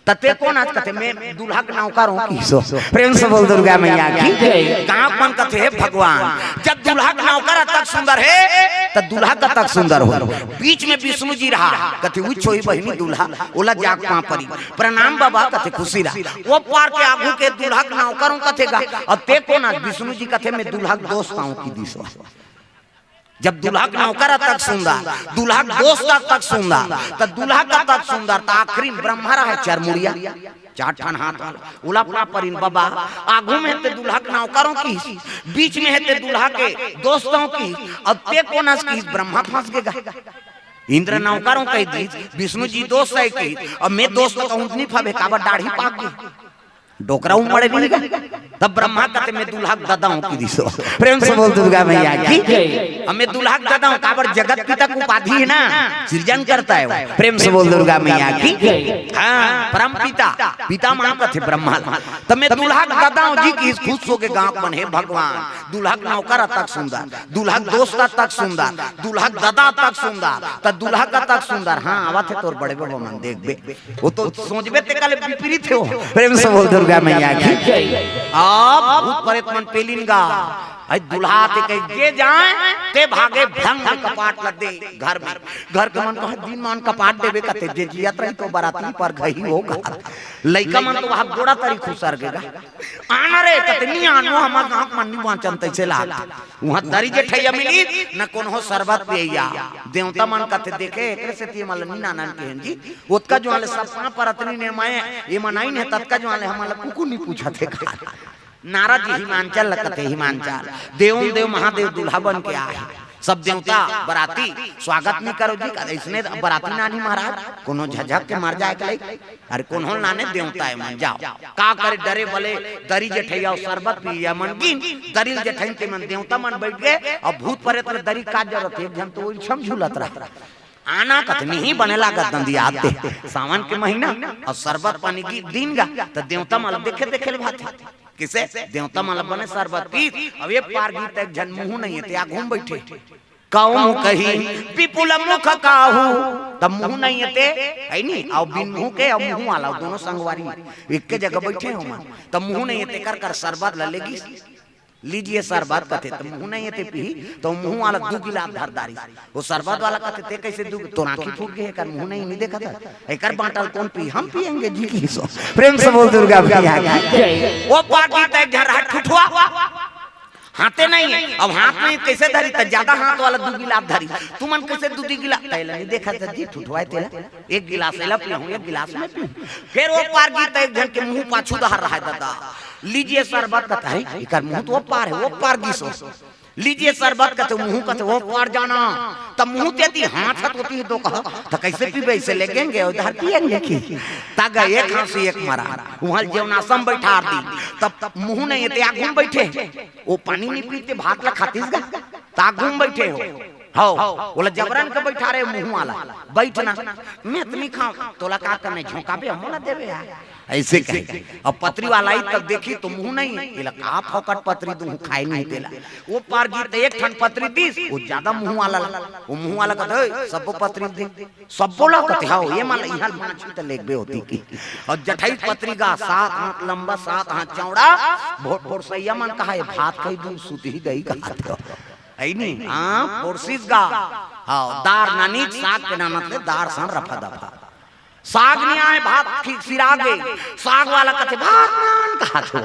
त ते कोन आस कथे, मैं दूल्हा के नौकर हूँ किहिस। प्रेम से बोल दुर्गा मैया की। गाँव मन कथे, "हे भगवान, जब दूल्हा के नौकर अतक सुंदर हे, त दूल्हा कतक सुंदर हो।" बीच में विष्णु जी रहा, कथे, "उही छोही बहिनी दूल्हा, ओला जाके पाँव परी। प्रणाम बाबा," कथे, "खुशी रहा।" ओ पार के आघू के दूल्हा के नौकर हूँ कथे गा, अउ ते कोन आस? विष्णु जी कथे, "मैं दूल्हा के दोस्त हूँ किहिस।" जब दूल्हा के नौकर अतक सुंदर, दूल्हा के दोस्त अतक सुंदर, त दूल्हा कतक सुंदर, त आखिरी म ब्रह्मा रहे चरमुड़िया, चार ठन हाथ वाला, ओला पाँव परिन बाबा, आघू में हे ते दूल्हा के नौकर हूँ किहिस, बीच में हे ते दूल्हा के दोस्त हूँ किहिस, अउ ते कोन आस किहिस, ब्रह्मा फंस गे गा। इंद्र नौकर हूँ कहि दिस, विष्णु जी दोस्त हे किहिस, अउ मैं दोस्त कहूँ त नहीं फबे, काबर दाढ़ी पाक गे। डोकरा उमड़े नहीं गा। तब ब्रह्मा कथे, "मैं दूल्हा के ददा हूँ किहिस।" प्रेम से बोल दुर्गा मैया की। "अब मैं दूल्हा के ददा हूँ, काबर जगत पिता के उपाधि हे ना, सृजन करता हे वो।" प्रेम से बोल दुर्गा मैया की। हाँ, परम पिता, पिता माँ कथे ब्रह्मा। "त मैं दूल्हा के ददा हूँ जी" किहिस, खुश हो गे गाँव मन, "हे भगवान, दूल्हा के नौकर अतक सुंदर, दूल्हा के दोस्त अतक सुंदर, दूल्हा के ददा अतक सुंदर, त दूल्हा कतक सुंदर।" हाँ, आवत हे तोर बड़े बाबा मन, देखबे। वो तो सोचबे ते कले विपरीत हे वो। प्रेम से बोल दुर्गा मैया की। अब भूत प्रेत मन पेलिन गा। अई दूल्हा ते कही, "जे जाय, ते भागे भंग कपाट ल दे घर में।" घर के मन कहे, "दिन मान कपाट देबे कथे, जे जियत रही तो बराती पर घही होगा।" लइका मन तो वहाँ गोड़ा तरी खुसर गे गा। "आना रे," कथे, "नहीं आनो, हमर गाँव के मन नहीं बाँचन तैसे लाग।" उहाँ दरी जेठैया मिली, न कोनो सरबत पियैया। देवता मन कथे, "देखे, एकरे सेती एमन ल नी नानन केहेन जी। ओतका जुआं ले सब पाँव परत नी ने मैं, एमन आइन हे, ततका जुआं ले हमन ल कुकु नी पूछत हे का।" नारद जी हिमांचल ल कथे, हिमांचल। देव देव महादेव दूल्हा बन के आए हे। सब देवता बराती स्वागत नहीं करो जी, अइसने बराती नानी महाराज, कोनो झझक के मर जाए के लई। अरे कोनो नाने देवता हे मन, जाव। का करे, डरे बले दरी जेठइया अउ शरबत पिया मन गिन, दरी ल जेठइन ते मन देवता मन बइठ गे, अउ भूत परेत ल दरी का जरूरत हे, एक झन तो ओइछम झूलत रहा। आना कथे नहीं बने लागत दंदी आते, सावन के महीना अउ शरबत पानी की दिन गा, त देवता मन ल देखे देखे ल भाथे। किसे? देवता मन ल बने शरबत पीत, अब ये पार गीत एक झन मुंह नहीं हे ते आगू म बइठे। कहूं कही विपुल मुख काहू, तब मुंह नहीं हे ते, हे नी? अउ बिन मुंह के अउ मुंह वाला दोनों संगवारी एक के जगह बइठे हो मन, तब मुंह नहीं हे ते कर कर शरबत ल लेगी। लीजिए शरबत कथे, त मुंह नहीं हे ते पीही, त मुंह वाला दू गिलास धर दारी। वो शरबत वाला कथे, ते कइसे दू, तोर आंखी फूट गे हे, एकर मुंह नहीं, नहीं देखत हे, एकर बांटल कोन पी, हम पिएंगे जी की सो। प्रेम से बोल दुर्गा मैया की। जय। वो पार गीत एक झन रहा ठुठुआ, हाथे नहीं हे, अब हाथ में कइसे धरी, त ज्यादा हाथ वाला दू गिलास धरी, तुमन कइसे दू दू गिलास, तेला नहीं देखत हे जी, ठुठुआ हे तेला। एक गिलास एला पीहूं, एक गिलास मैं पीहूं। फेर वो पार गीत एक झन के मुंह पाछू डहर रहा हे दादा, लीजिए शरबत कथे, एकर मुंह तो वो पार हे, वो पार गीस हो। लीजिए शरबत कथे, मुंह कथे, वो पार जाना। तब मुंह तेती हाथ हथ होती हे दो कहा, त कइसे पीबे, इसे लेगेंगे, उधर पिएंगे की। त गा एक हांसी एक मरा, उहां जेवनासम बइठार दी, तब मुंह नहीं हे ते आगू म बइठे, वो पानी नहीं पीते, भात ला खातिस गा, त आगू म बइठे हो। हव, ओला जबरन के बइठारे मुंह वाला, बइठ ना, मैं त नहीं खांव, तोला का करना हे, झोंकाबे, मोला देबे यार। अइसे कहे। अब पतरी वाला आई तब देखी त मुंह नहीं हे, एला का फोकट पतरी दूं, खाए नहीं तेला। वो पार गीत एक ठन पतरी दीस, वो ज्यादा मुंह वाला ला, वो मुंह वाला कथे, "ओए, सब्बो पतरी दे।" सब्बो ला कथे, "हव, ये मन ल इहां ल बांचही त लेगबे होती की।" अउ जठई पतरी गा, सात हाथ लंबा, सात हाथ चौड़ा, भोर भोर सैया मन कहा, "ये भात कही दूं, सुतही गई," कहा थे। हे नी? हां, पोरसिस गा। हव, दार नानी, साग के नानत ले, दार सन रफा दफा। साग नहीं आए, भात खी-, सिरा गे। साग वाला कथे, "भात नान," कहा थे।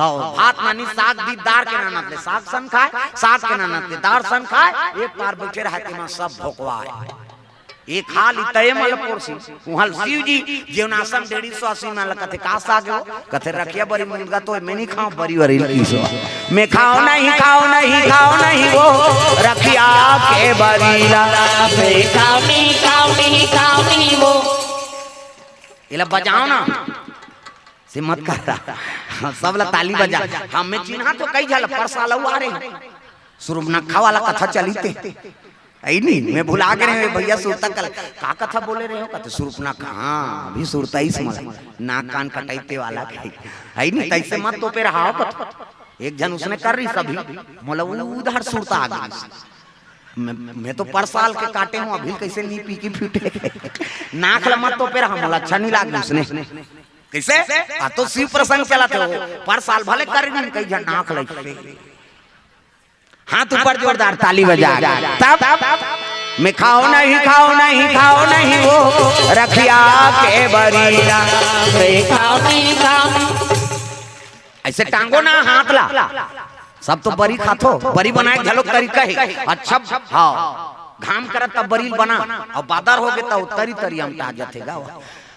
हव, भात नानी, साग दी, दार के नानत ले, साग सन खाए, साग के नानत ले, दार सन खाए, एक पार बइठे रहा, तेमा सब भोकवाए। एक हाल इतये मल पोरसी, उहल शिव जी, जेवनासम डेढ़ी सौ अस्सी मल कथे, "का साग हो?" कथे, "रखिया बरी मुनगा तो मैं नहीं खाऊं, बरी वरी की सो।" मैं खाओ नहीं, खाओ नहीं, खाओ नहीं वो रखिया के बरीला। मैं खाओ नहीं, खाओ नहीं, खाओ नहीं वो। एला बजाओ ना, से मत कर रहा। हाँ, सब ला ताली बजा। हाँ, मैं चिन्हा तो कई झल परसालऊ आ रहे। सुरुपनखा वाला कथा चली ते। अई नहीं, मैं भुला गे रहे भैया, सुरता कल का कथा बोले रहे हो? कथे सुरपनखा, हाँ, अभी सुरता ही समझ, नाक कान कटाई ते वाला के। अई नहीं, तैसे मत तो पे रहा हो कथा। एक झन उसने कर रही सभी, मोला वो उधार सुरता आ गई। मैं, मैं तो परसाल के काटे हूँ, अभी कैसे नहीं पी की फूटे। नाक ला मत तो पे रहा, मोला अच्छा नहीं लागे उसने। कैसे? आ तो शिव प्रसंग चला था, परसाल भले कर रही, कई झन नाक लग पे। हाथ ऊपर जोरदार ताली बजा। तब मैं खाओ नहीं, खाओ नहीं, खाओ नहीं वो रखिया के बरीला। मैं खाओ नहीं, खाओ नहीं। ऐसे टांगो ना हाथ ला। सब तो बरी खाथो, बरी बनाए घलो तरीका हे। अच्छा, हाँ, घाम करत तब बरी बना, अउ बादर हो गे त तरी तरी अमटा जथे गा।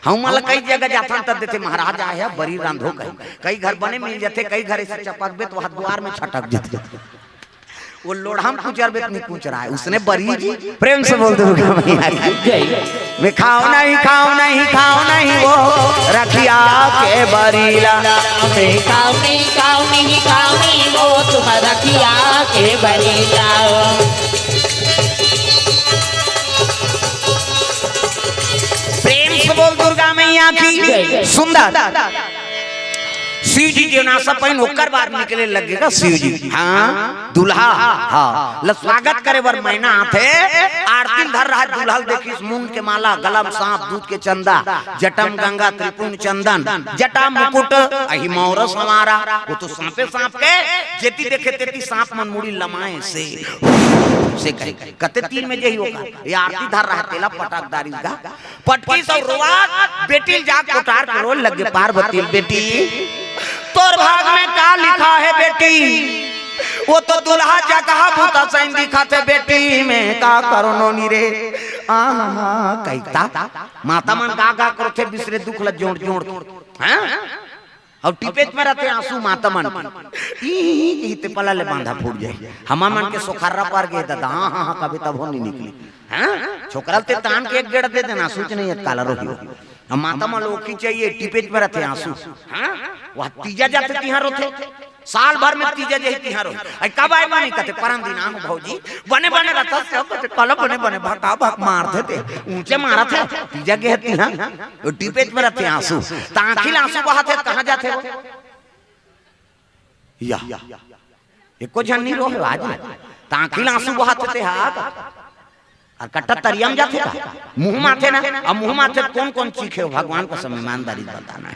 हम मन ल कई जगह जाथन त देथे, "महाराज आए हे, बरी रांधो," कही। कई घर बने मिल जथे, कई घर ऐसे चपकबे त वहाँ द्वार में छटक जथे। वो लोढ़ा म कुचरबे त नहीं कुचराए, उसने बरी जी। प्रेम से बोल दुर्गा मैया की। जय। मैं खाओ नहीं, खाओ नहीं, खाओ नहीं वो रखिया के बरीला। मैं खाओ नहीं, खाओ नहीं, खाओ नहीं वो तुम रखिया के बरीला। प्रेम से बोल दुर्गा मैया की। जय। सुंदर। शिव जी जेवनासा पहिन ओकर बाद निकले लगेगा शिव जी। हाँ, दूल्हा, हाँ, ल स्वागत करे बर मैना आथे। आरती ल धर रहा दूल्हा ल, देखिस मुंड के माला, गला म सांप, दूध के चंदा, जटा म गंगा, त्रिपुंड चंदन, जटा मुकुट, अही मौरस हमारा। वो तो सांपे सांप के, जेती देखे तेती सांप मन मुड़ी लमाए से, से कहे, कते तीर में जही होगा। ये आरती धर रहा तेला पटक दारी गा। पटकी सौ रोवात, बेटी ल जाके कोठार के रोए लगे, "पार्वती ल बेटी, तोर भाग में का लिखा हे बेटी? वो तो दुल्हा जगह भूता सैन दिखा थे बेटी, मैं का करो नोनी रे।" आहा, कहिता माता मन गा गा करथे बिसरे दुख ल जोड़ जोड़। हाँ? अउ टिपेच में रथे आंसू माता मन के। ई, ई, ई, ई ते पला ले बांधा फूट जाही। हमर मन के सोखर्रा पर गे ददा, हाँ, हाँ, हाँ, कभी तभो नहीं निकली। हाँ? छोकरा ल ते तान के एक गेड़ दे देना, आंसू च नहीं अटकाला रोही। अब माता मन ल ओखी चाहिए, टिपेच में रथे आंसू। हाँ? वह तीजा जाथे तिहां रोथे। साल भर में तीजा जाही तिहां रोही। अई कब आए बानी कथे, परन दिन आहूं भौजी। बने बने रथस, कथे, "काला बने बने, भका भक मारथे ते। ऊंचे मारत हे, तीजा गे हे तिहां।" वो टिपेच में रथे आंसू। त आंखी ल आंसू बहाथे, कहां जाथे वो? या। एको झन नहीं रोहे आज। त आंखी ल आंसू बहाथे ते हा। अउ कट्टा तरिया म जाथे का? मुंह म आथे ना। अब मुंह म आथे त कोन कोन चीखे हो? भगवान कसम, ईमानदारी से बताना हे।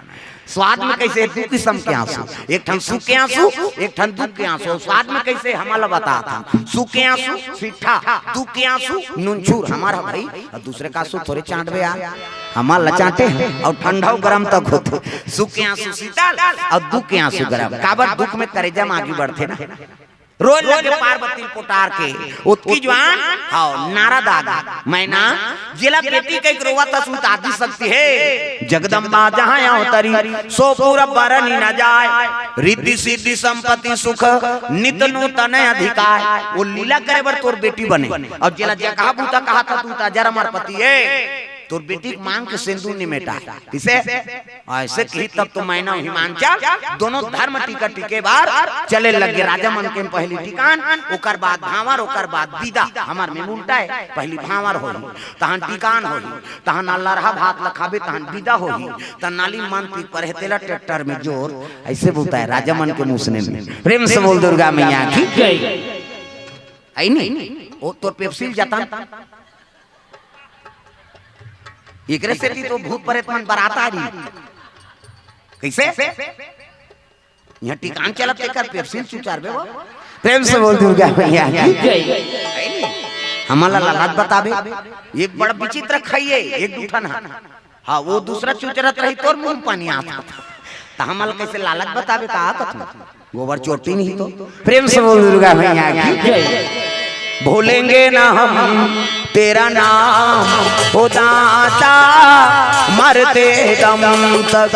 स्वाद में कइसे? दू किसम के आंसू, एक ठन सुख के आंसू, एक ठन दुख के आंसू। स्वाद में कइसे? हमला बतात हन। सुख के आंसू सिट्ठा, दुख के आंसू नुनछूर। हमर ह भई, अउ दूसरे का आंसू थोरे चांटबे यार। हमला चांटे हे अउ ठंडा अउ गरम तक होथे। सुख के आंसू शीतल अउ दुख के आंसू गरम। काबर? दुख में करेजा म आगी बढ़थे ना। रोए लगे पार्वती ल पोटार के, ओतकी जुवार, हव, नारद आगे। मैना, जेला बेटी कहिके रोवत हस, वो त आदि शक्ति हे। जगदम्बा जहाँ अवतरी, सो पुर बरनि न जाय। रिद्धि सिद्धि संपत्ति सुख, नित नूतन अधिकाय। वो लीला करे बर तोर बेटी बने। अउ जेला जगहा बूता कहत हस, तू त अजर अमर पति हे। तोर बेटी के मांग के सिंदूर नि मेटाय। कइसे? अइसे कही तब तो मैना हिमांचल दोनों धर्म टीका टीके बर चले लगे। राजा मन के पहिली टीकान, ओकर बाद भांवर, ओकर बाद बिदा। हमर में उल्टा हे, पहिली भांवर होही, तहन टीकान होही, तहन अल्लरहा भात ल खाबे, तहन बिदा होही, त नाली मन पी पर हे तेला ट्रैक्टर में जोर, अइसे बोलता है राजा मन के मुसने में। प्रेम से बोल दुर्गा मैया की। जय। आई नहीं? वो तोर पेप्सी ल जतन। एकरे सेती तो भूत प्रेत मन बरात आ रही। कइसे? इहां टीकान चलत तेकर पेप्सी ल चुचारबे वो। प्रेम से बोल दुर्गा मैया की। जय। हमला लालच बताबे। ये बड़ विचित्र खाइए, एक दू ठन हा। हाँ, वो दूसरा चुचरत रही, तोर मुंह पानी आता। त हमला कइसे लालच बताबे का कथू? गोबर चोटी नहीं तो। प्रेम से बोल दुर्गा मैया की। जय। भूलेंगे ना हम तेरा नाम, ओ दाता, मरते दम तक।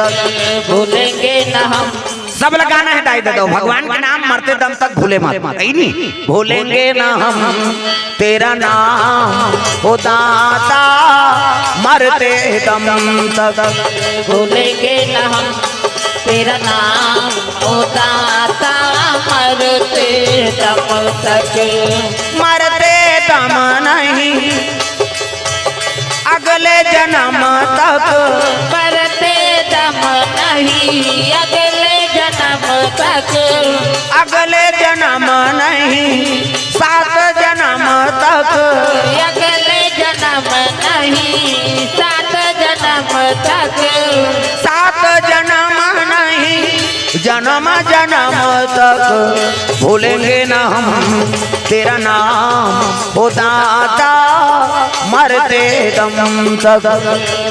भूलेंगे ना हम। सब लगाना है दाई ददा, भगवान के नाम मरते दम तक भूले मत। आई नहीं? भूलेंगे ना हम तेरा नाम, ओ दाता, मरते दम तक। भूलेंगे ना हम तेरा नाम, ओ दाता, मरते दम तक। मरते दम नहीं, अगले जन्म तक। मरते दम नहीं, अगले जन्म तक। अगले जन्म नहीं, सात जन्म तक। अगले जन्म नहीं, सात जन्म तक। सात जन्म नहीं, जन्म जन्म तक। भूलेंगे ना हम तेरा नाम, ओ दाता, मरते दम तक।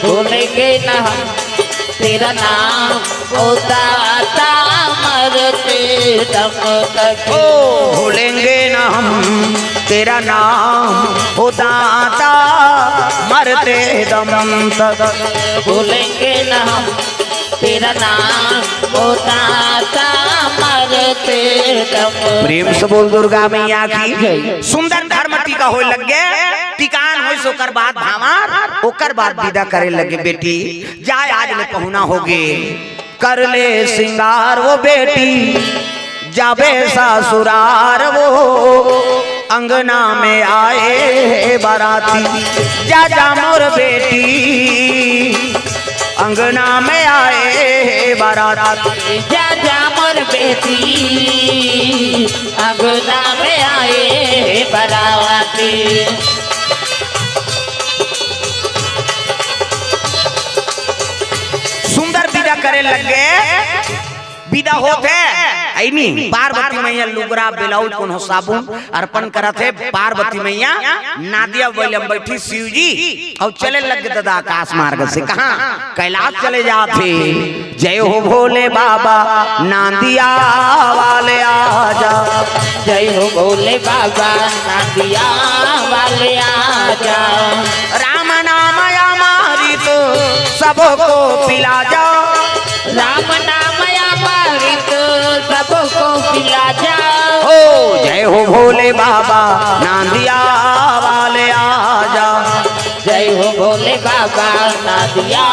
भूलेंगे ना हम तेरा नाम, ओ दाता, मरते दम तक। ओ, भूलेंगे ना हम तेरा नाम, ओ दाता, मरते दम तक। भूलेंगे ना हम तेरा नाम, ओ दाता, मरते दम तक। प्रेम से बोल दुर्गा मैया की। जय। सुंदर धर्म टीका होय लग गे, टीकान होय, ओकर बाद भांवर, ओकर बाद बिदा करे लगे। बेटी, जाय, आज ले पहुना होगे। कर ले सिंगार वो बेटी, जाबे ससुरार वो, अंगना में आए बाराती। जा जा मोर बेटी, अंगना में आए बाराती। जा जा मोर बेटी, अंगना में आए बाराती। सुंदर बिदा करे लग गे। बिदा होत हे, अइनी पार्वती मैया लुगरा, ब्लाउज, कोनो साबुन अर्पण करत हे। पार्वती मैया नादिया बइला म बइठी, शिव जी अउ चले लग गे ददा आकाश मार्ग से। कहाँ? कैलाश चले जात हे। जय हो भोले बाबा, नांदिया वाले आजा। जय हो भोले बाबा, नांदिया वाले आजा। राम नाम अमृत सबको पिला जा। राम नाम को पिला जाओ। हो, जय हो भोले बाबा, नांदिया वाले आ जा। जय हो भोले बाबा, नांदिया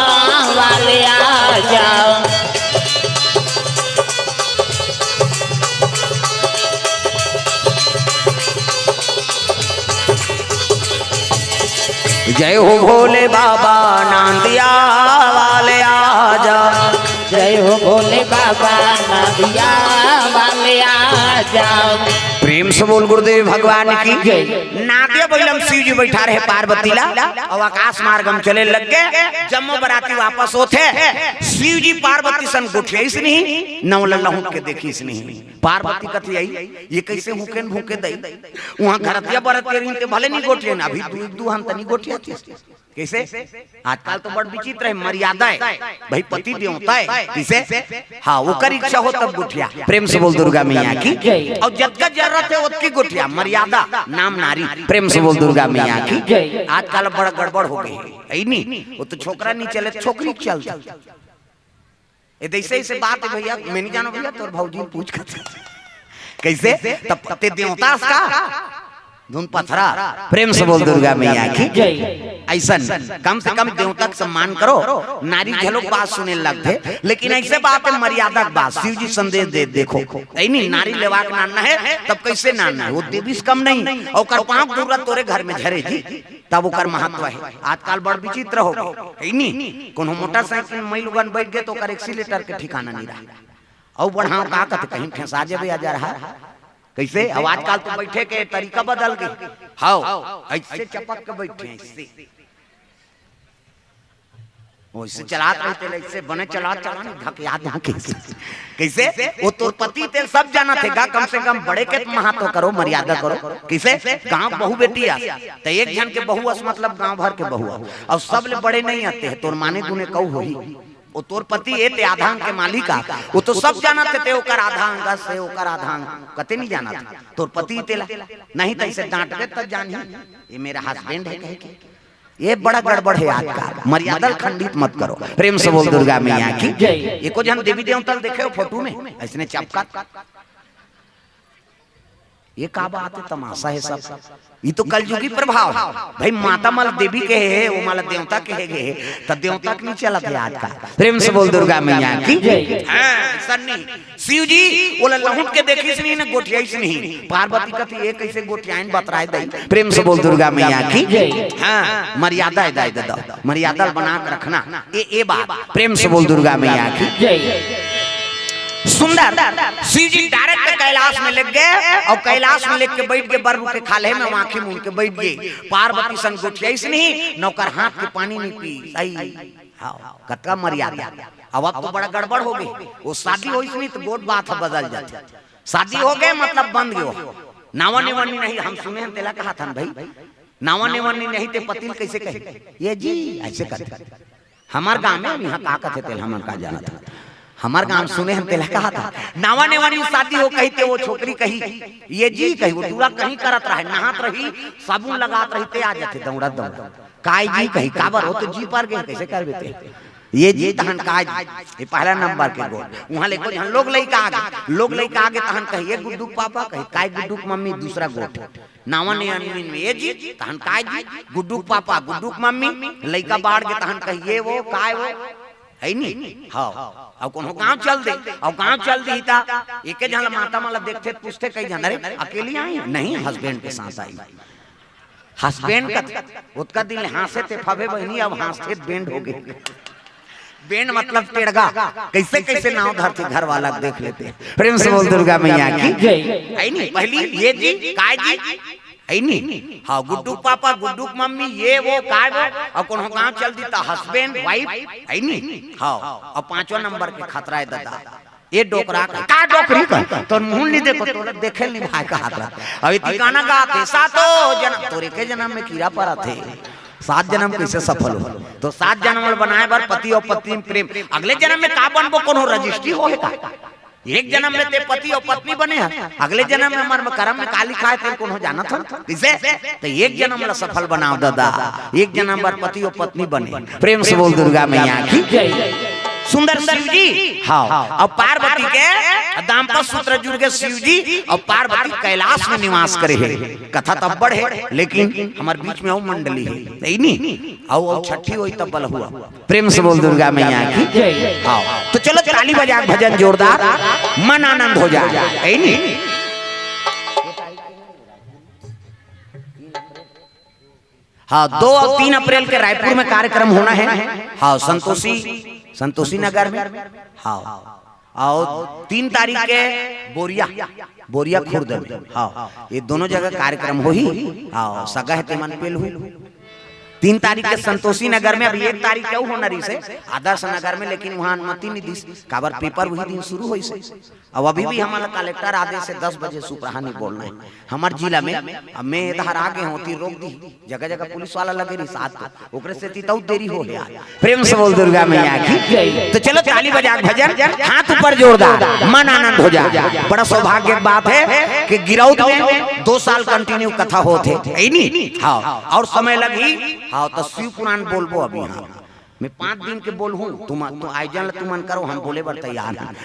वाले आ जाओ। जय हो भोले बाबा, नांदिया वाले आ जा। जय हो भोले बाबा, नांदिया वाले आ जाओ। प्रेम से बोल गुरुदेव भगवान की जय। नांदिया बइला म शिव जी बैठा रहे पार्वती ला, अउ आकाश मार्ग म चले लग गे। जम्मो बराती वापस होथे, शिव जी पार्वती सन गोठियाइस नहीं, नव ल लहुट के देखिस नहीं। पार्वती कथी आई, ये कइसे हुकेन भूके दई? उहाँ घरतिया बरतिया रहिन ते भले नहीं गोठियाइन, अभी दू, दू हन तनी गोठियातिस। कइसे? आजकल तो बड़ विचित्र हे, मर्यादा हे भाई, पति देवता हे। कइसे? हाँ, ओकर इच्छा हो तब गोठिया। प्रेम से बोल दुर्गा मैया की जय। अउ जतका जरूरत हे ओतकी गोठिया, मर्यादा, नाम नारी। प्रेम से बोल दुर्गा मैया की जय। आजकल बड़ गड़बड़ हो गे हे, हे नी? वो तो छोकरा नहीं चले, छोकरी चलथे। ए, अइसे, अइसे बात हे भइया, मैं नहीं जानों भइया, तोर भौजी पूछ कर। कइसे? तब ते देवता अस का? धुन पथरा। प्रेम से बोल दुर्गा मैया की जय। अइसन, कम से कम देवता के सम्मान करो। नारी घलो बात सुने लगथे, लेकिन अइसे बात हे, मर्यादा के बात। शिव जी संदेश दे, देखो, हे नी, नारी लेवा के नानना हे, तब कइसे नानना हे? वो देवी से कम नहीं, ओकर पाँव के धूरा तोरे घर में झरे जी, तब ओकर महत्व हे। आजकल बड़ विचित्र हो गे, हे नी? कोनो मोटरसाइकिल में मइलगन बइठ गे त ओकर एक्सीलेटर के ठिकाना नहीं रहा। अउ बढ़ाव का कथे, कहीं ठेसा जेबे आ जा रहा। कइसे? अब आजकल तो बइठे के तरीका बदल गे। हव, अइसे चपक के बइठे, अइसे। वइसे चलात रहिते, अइसे बने चलात, चलात नहीं, धकिया, धकिया। कइसे? वो तोर पति ते सब जानथे गा, कम से कम बड़े के त महत्व करो, मर्यादा करो। कइसे? गाँव बहू बेटी आस, त एक झन के बहू अस, मतलब गाँव भर के बहू आस। अउ सबले बड़े नहीं आते हे, तोर माने गुने कहू होही। वो तोर पति ए, ते आधा अंग के मालिक आ, वो तो सब जानथे, ते ओकर आधा अंग अस, ओकर आधा अंग, कते नहीं जानथे तोर पति तेला। नहीं त अइसे डांटबे त जानही, ये मेरा हस्बैंड हे कहे के। ये बड़ा गड़बड़ हे आजकल, मर्यादा ल खंडित मत करो। प्रेम से बोल दुर्गा मैया की जय। एको झन देवी देवता ल देखे हो फोटो में अइसने चपकत? ये का बात हे, तमाशा हे सब। ये तो कलयुगी प्रभाव हे भाई। माता मन ल देवी कहे हे, वो मन ल देवता कहे गे हे, त देवता के नहीं चलत हे आजकल। प्रेम से बोल दुर्गा मैया की जय। हाँ, अइसन नहीं। शिव जी ओला लहुट के देखिस नहीं, न गोठियाइस नहीं। पार्वती कथे, ये कइसे गोठियाइन, बतराय दई। प्रेम से बोल दुर्गा मैया की जय। हाँ, मर्यादा हे दाई ददा, मर्यादा ल बना के रखना। ए, ए बात, प्रेम से बोल दुर्गा मैया की जय। सुंदर शिव जी डायरेक्ट कैलाश में लेग गे, अउ कैलाश में लेग के बइठ गे, बर के खाल्हे में आँखी मूंद के बइठ गे। पार्वती सन गोठियाइस नहीं, न ओकर हाथ के पानी नहीं पीस। हाँ, कतका मर्यादा। अब, अब तो बड़ा गड़बड़ हो गे। वो शादी होइस नहीं त गोठ बात ह बदल जाथे। शादी हो गे मतलब बंध गे। नावा नेवन्नी नहीं, हम सुने हन तेला कहाथन भाई, नावा नेवन्नी नहीं ते पति ल कइसे कहे? ये जी, अइसे कथे। हमर गाँव में, अब इहाँ का कथे तेला हमन का जानत हन। हमर गाँव सुने हन तेला कहाथन, नावा नेवन्नी शादी हो कही ते वो छोकरी कही, ये जी कही, वो टूरा कहीं करत रहे, नहात रही, साबुन लगात रही ते आ जाथे दौड़त दौड़त। काय जी कही, काबर हो तो जी पर गे, कइसे करबे ते? ये जी तहन काय जी, ये पहला नंबर के गोठ। उहाँ ले कोई हम लोग लइका आगे, लोग लइका आगे तहन कही, ये गुड्डू के पापा कही, काय गुड्डू के मम्मी, दूसरा गोठ। नावा नेवन्नी में ये जी, तहन काय जी, गुड्डू के पापा, गुड्डू के मम्मी, लइका बाढ़ गे तहन कही, ये वो, काय वो, हे नी? हाँ, अब कोनो गाँव चल दे, अब गाँव चल दी त एके झन ला माता मन ला देखथे, पूछथे कई झन, अरे अकेली आई? नहीं, हस्बैंड के साथ आई। हस्बैंड कथे, ओतका दिन ले हाँसे ते फबे बहिनी, अब हाँसथे त बैंड हो गे। बैंड मतलब टेड़गा, कइसे कइसे नाव धरथे घर वाला के देख लेते। प्रेम से बोल दुर्गा मैया की जय। हे नी, पहली ये जी, काय जी, हे नी? हाँ, गुड्डू के पापा, गुड्डू के मम्मी, ये वो, काय वो, अउ कोनो गाँव चल दी त हस्बैंड, वाइफ, हे नी? हाँ, अउ पाँचवा नंबर के खतरा हे ददा। ये डोकरा का, का डोकरी का? तोर मुँह नहीं देखो, तोला देखे नहीं भाई का हाथ रहा। अभी ठिकाना का थे, सातो जनम, तोरे के जनम में कीड़ा परा थे। सात जनम कइसे सफल हो? तो सात जनम ल बनाए बर पति अउ पत्नी में प्रेम। अगले जनम में का बनबो, कोनो रजिस्ट्री हो हे का? एक जनम में ते पति अउ पत्नी बने हे, अगले जनम में हमर करम में का लिखा हे, ते कोनो जानत हन? कइसे? तो एक जनम ला सफल बनाओ दादा, एक जनम बर पति अउ पत्नी बने। प्रेम से बोल दुर्गा मैया की जय। सुंदर शिव जी, हाँ, अउ पार्वती के दाम्पत्य सूत्र जुड़ के शिव जी अउ पार्वती कैलाश में निवास करे हे। कथा त अब्बड़ हे, लेकिन हमर बीच में अउ मंडली हे, नहीं नी? अउ, अउ छठी होई तब बल हुआ। प्रेम से बोल दुर्गा मैया की। हाँ, तो चलो ताली बजा के भजन जोरदार, मन आनंद हो जाए, है नी? हाँ, दो और तीन अप्रैल के रायपुर में कार्यक्रम होना है। हाँ, संतोषी, संतोषी नगर में। हाँ, और तीन तारीख के बोरिया, बोरिया खुर्द में। हाँ, ये दोनों जगह कार्यक्रम होही। हाँ, सगा है तेमन पेल हुई। तीन तारीख के संतोषी नगर में, अभी एक तारीख के अउ होना रहिसे आदर्श नगर में, लेकिन वहाँ अनुमति नहीं दिस, काबर पेपर वही दिन शुरू होइसे। अब अभी भी हमन ला कलेक्टर आदेश हे दस बजे सुपरहा नहीं बोलना है हमर जिला में। अब मैं इधर आ गए हों, ती रोक दी, जगह जगह पुलिस वाला लगे रही साथ, तो ओकरे से ती तउ देरी हो गया। प्रेम से बोल दुर्गा मैया की। तो चलो ताली बजा के भजन, हाथ ऊपर जोरदार, मन आनंद हो जाए। बड़ा सौभाग्य की बात है कि गिरौद में दो साल कंटिन्यू कथा होत हे, है नी? हाँ, और समय लगही। हाँ, तो शिव पुराण बोलबो अभी। हाँ, मैं पाँच दिन के बोलहूँ, तुम, तुम आयोजन ला तुमन करो, हम बोले बर तैयार हैं।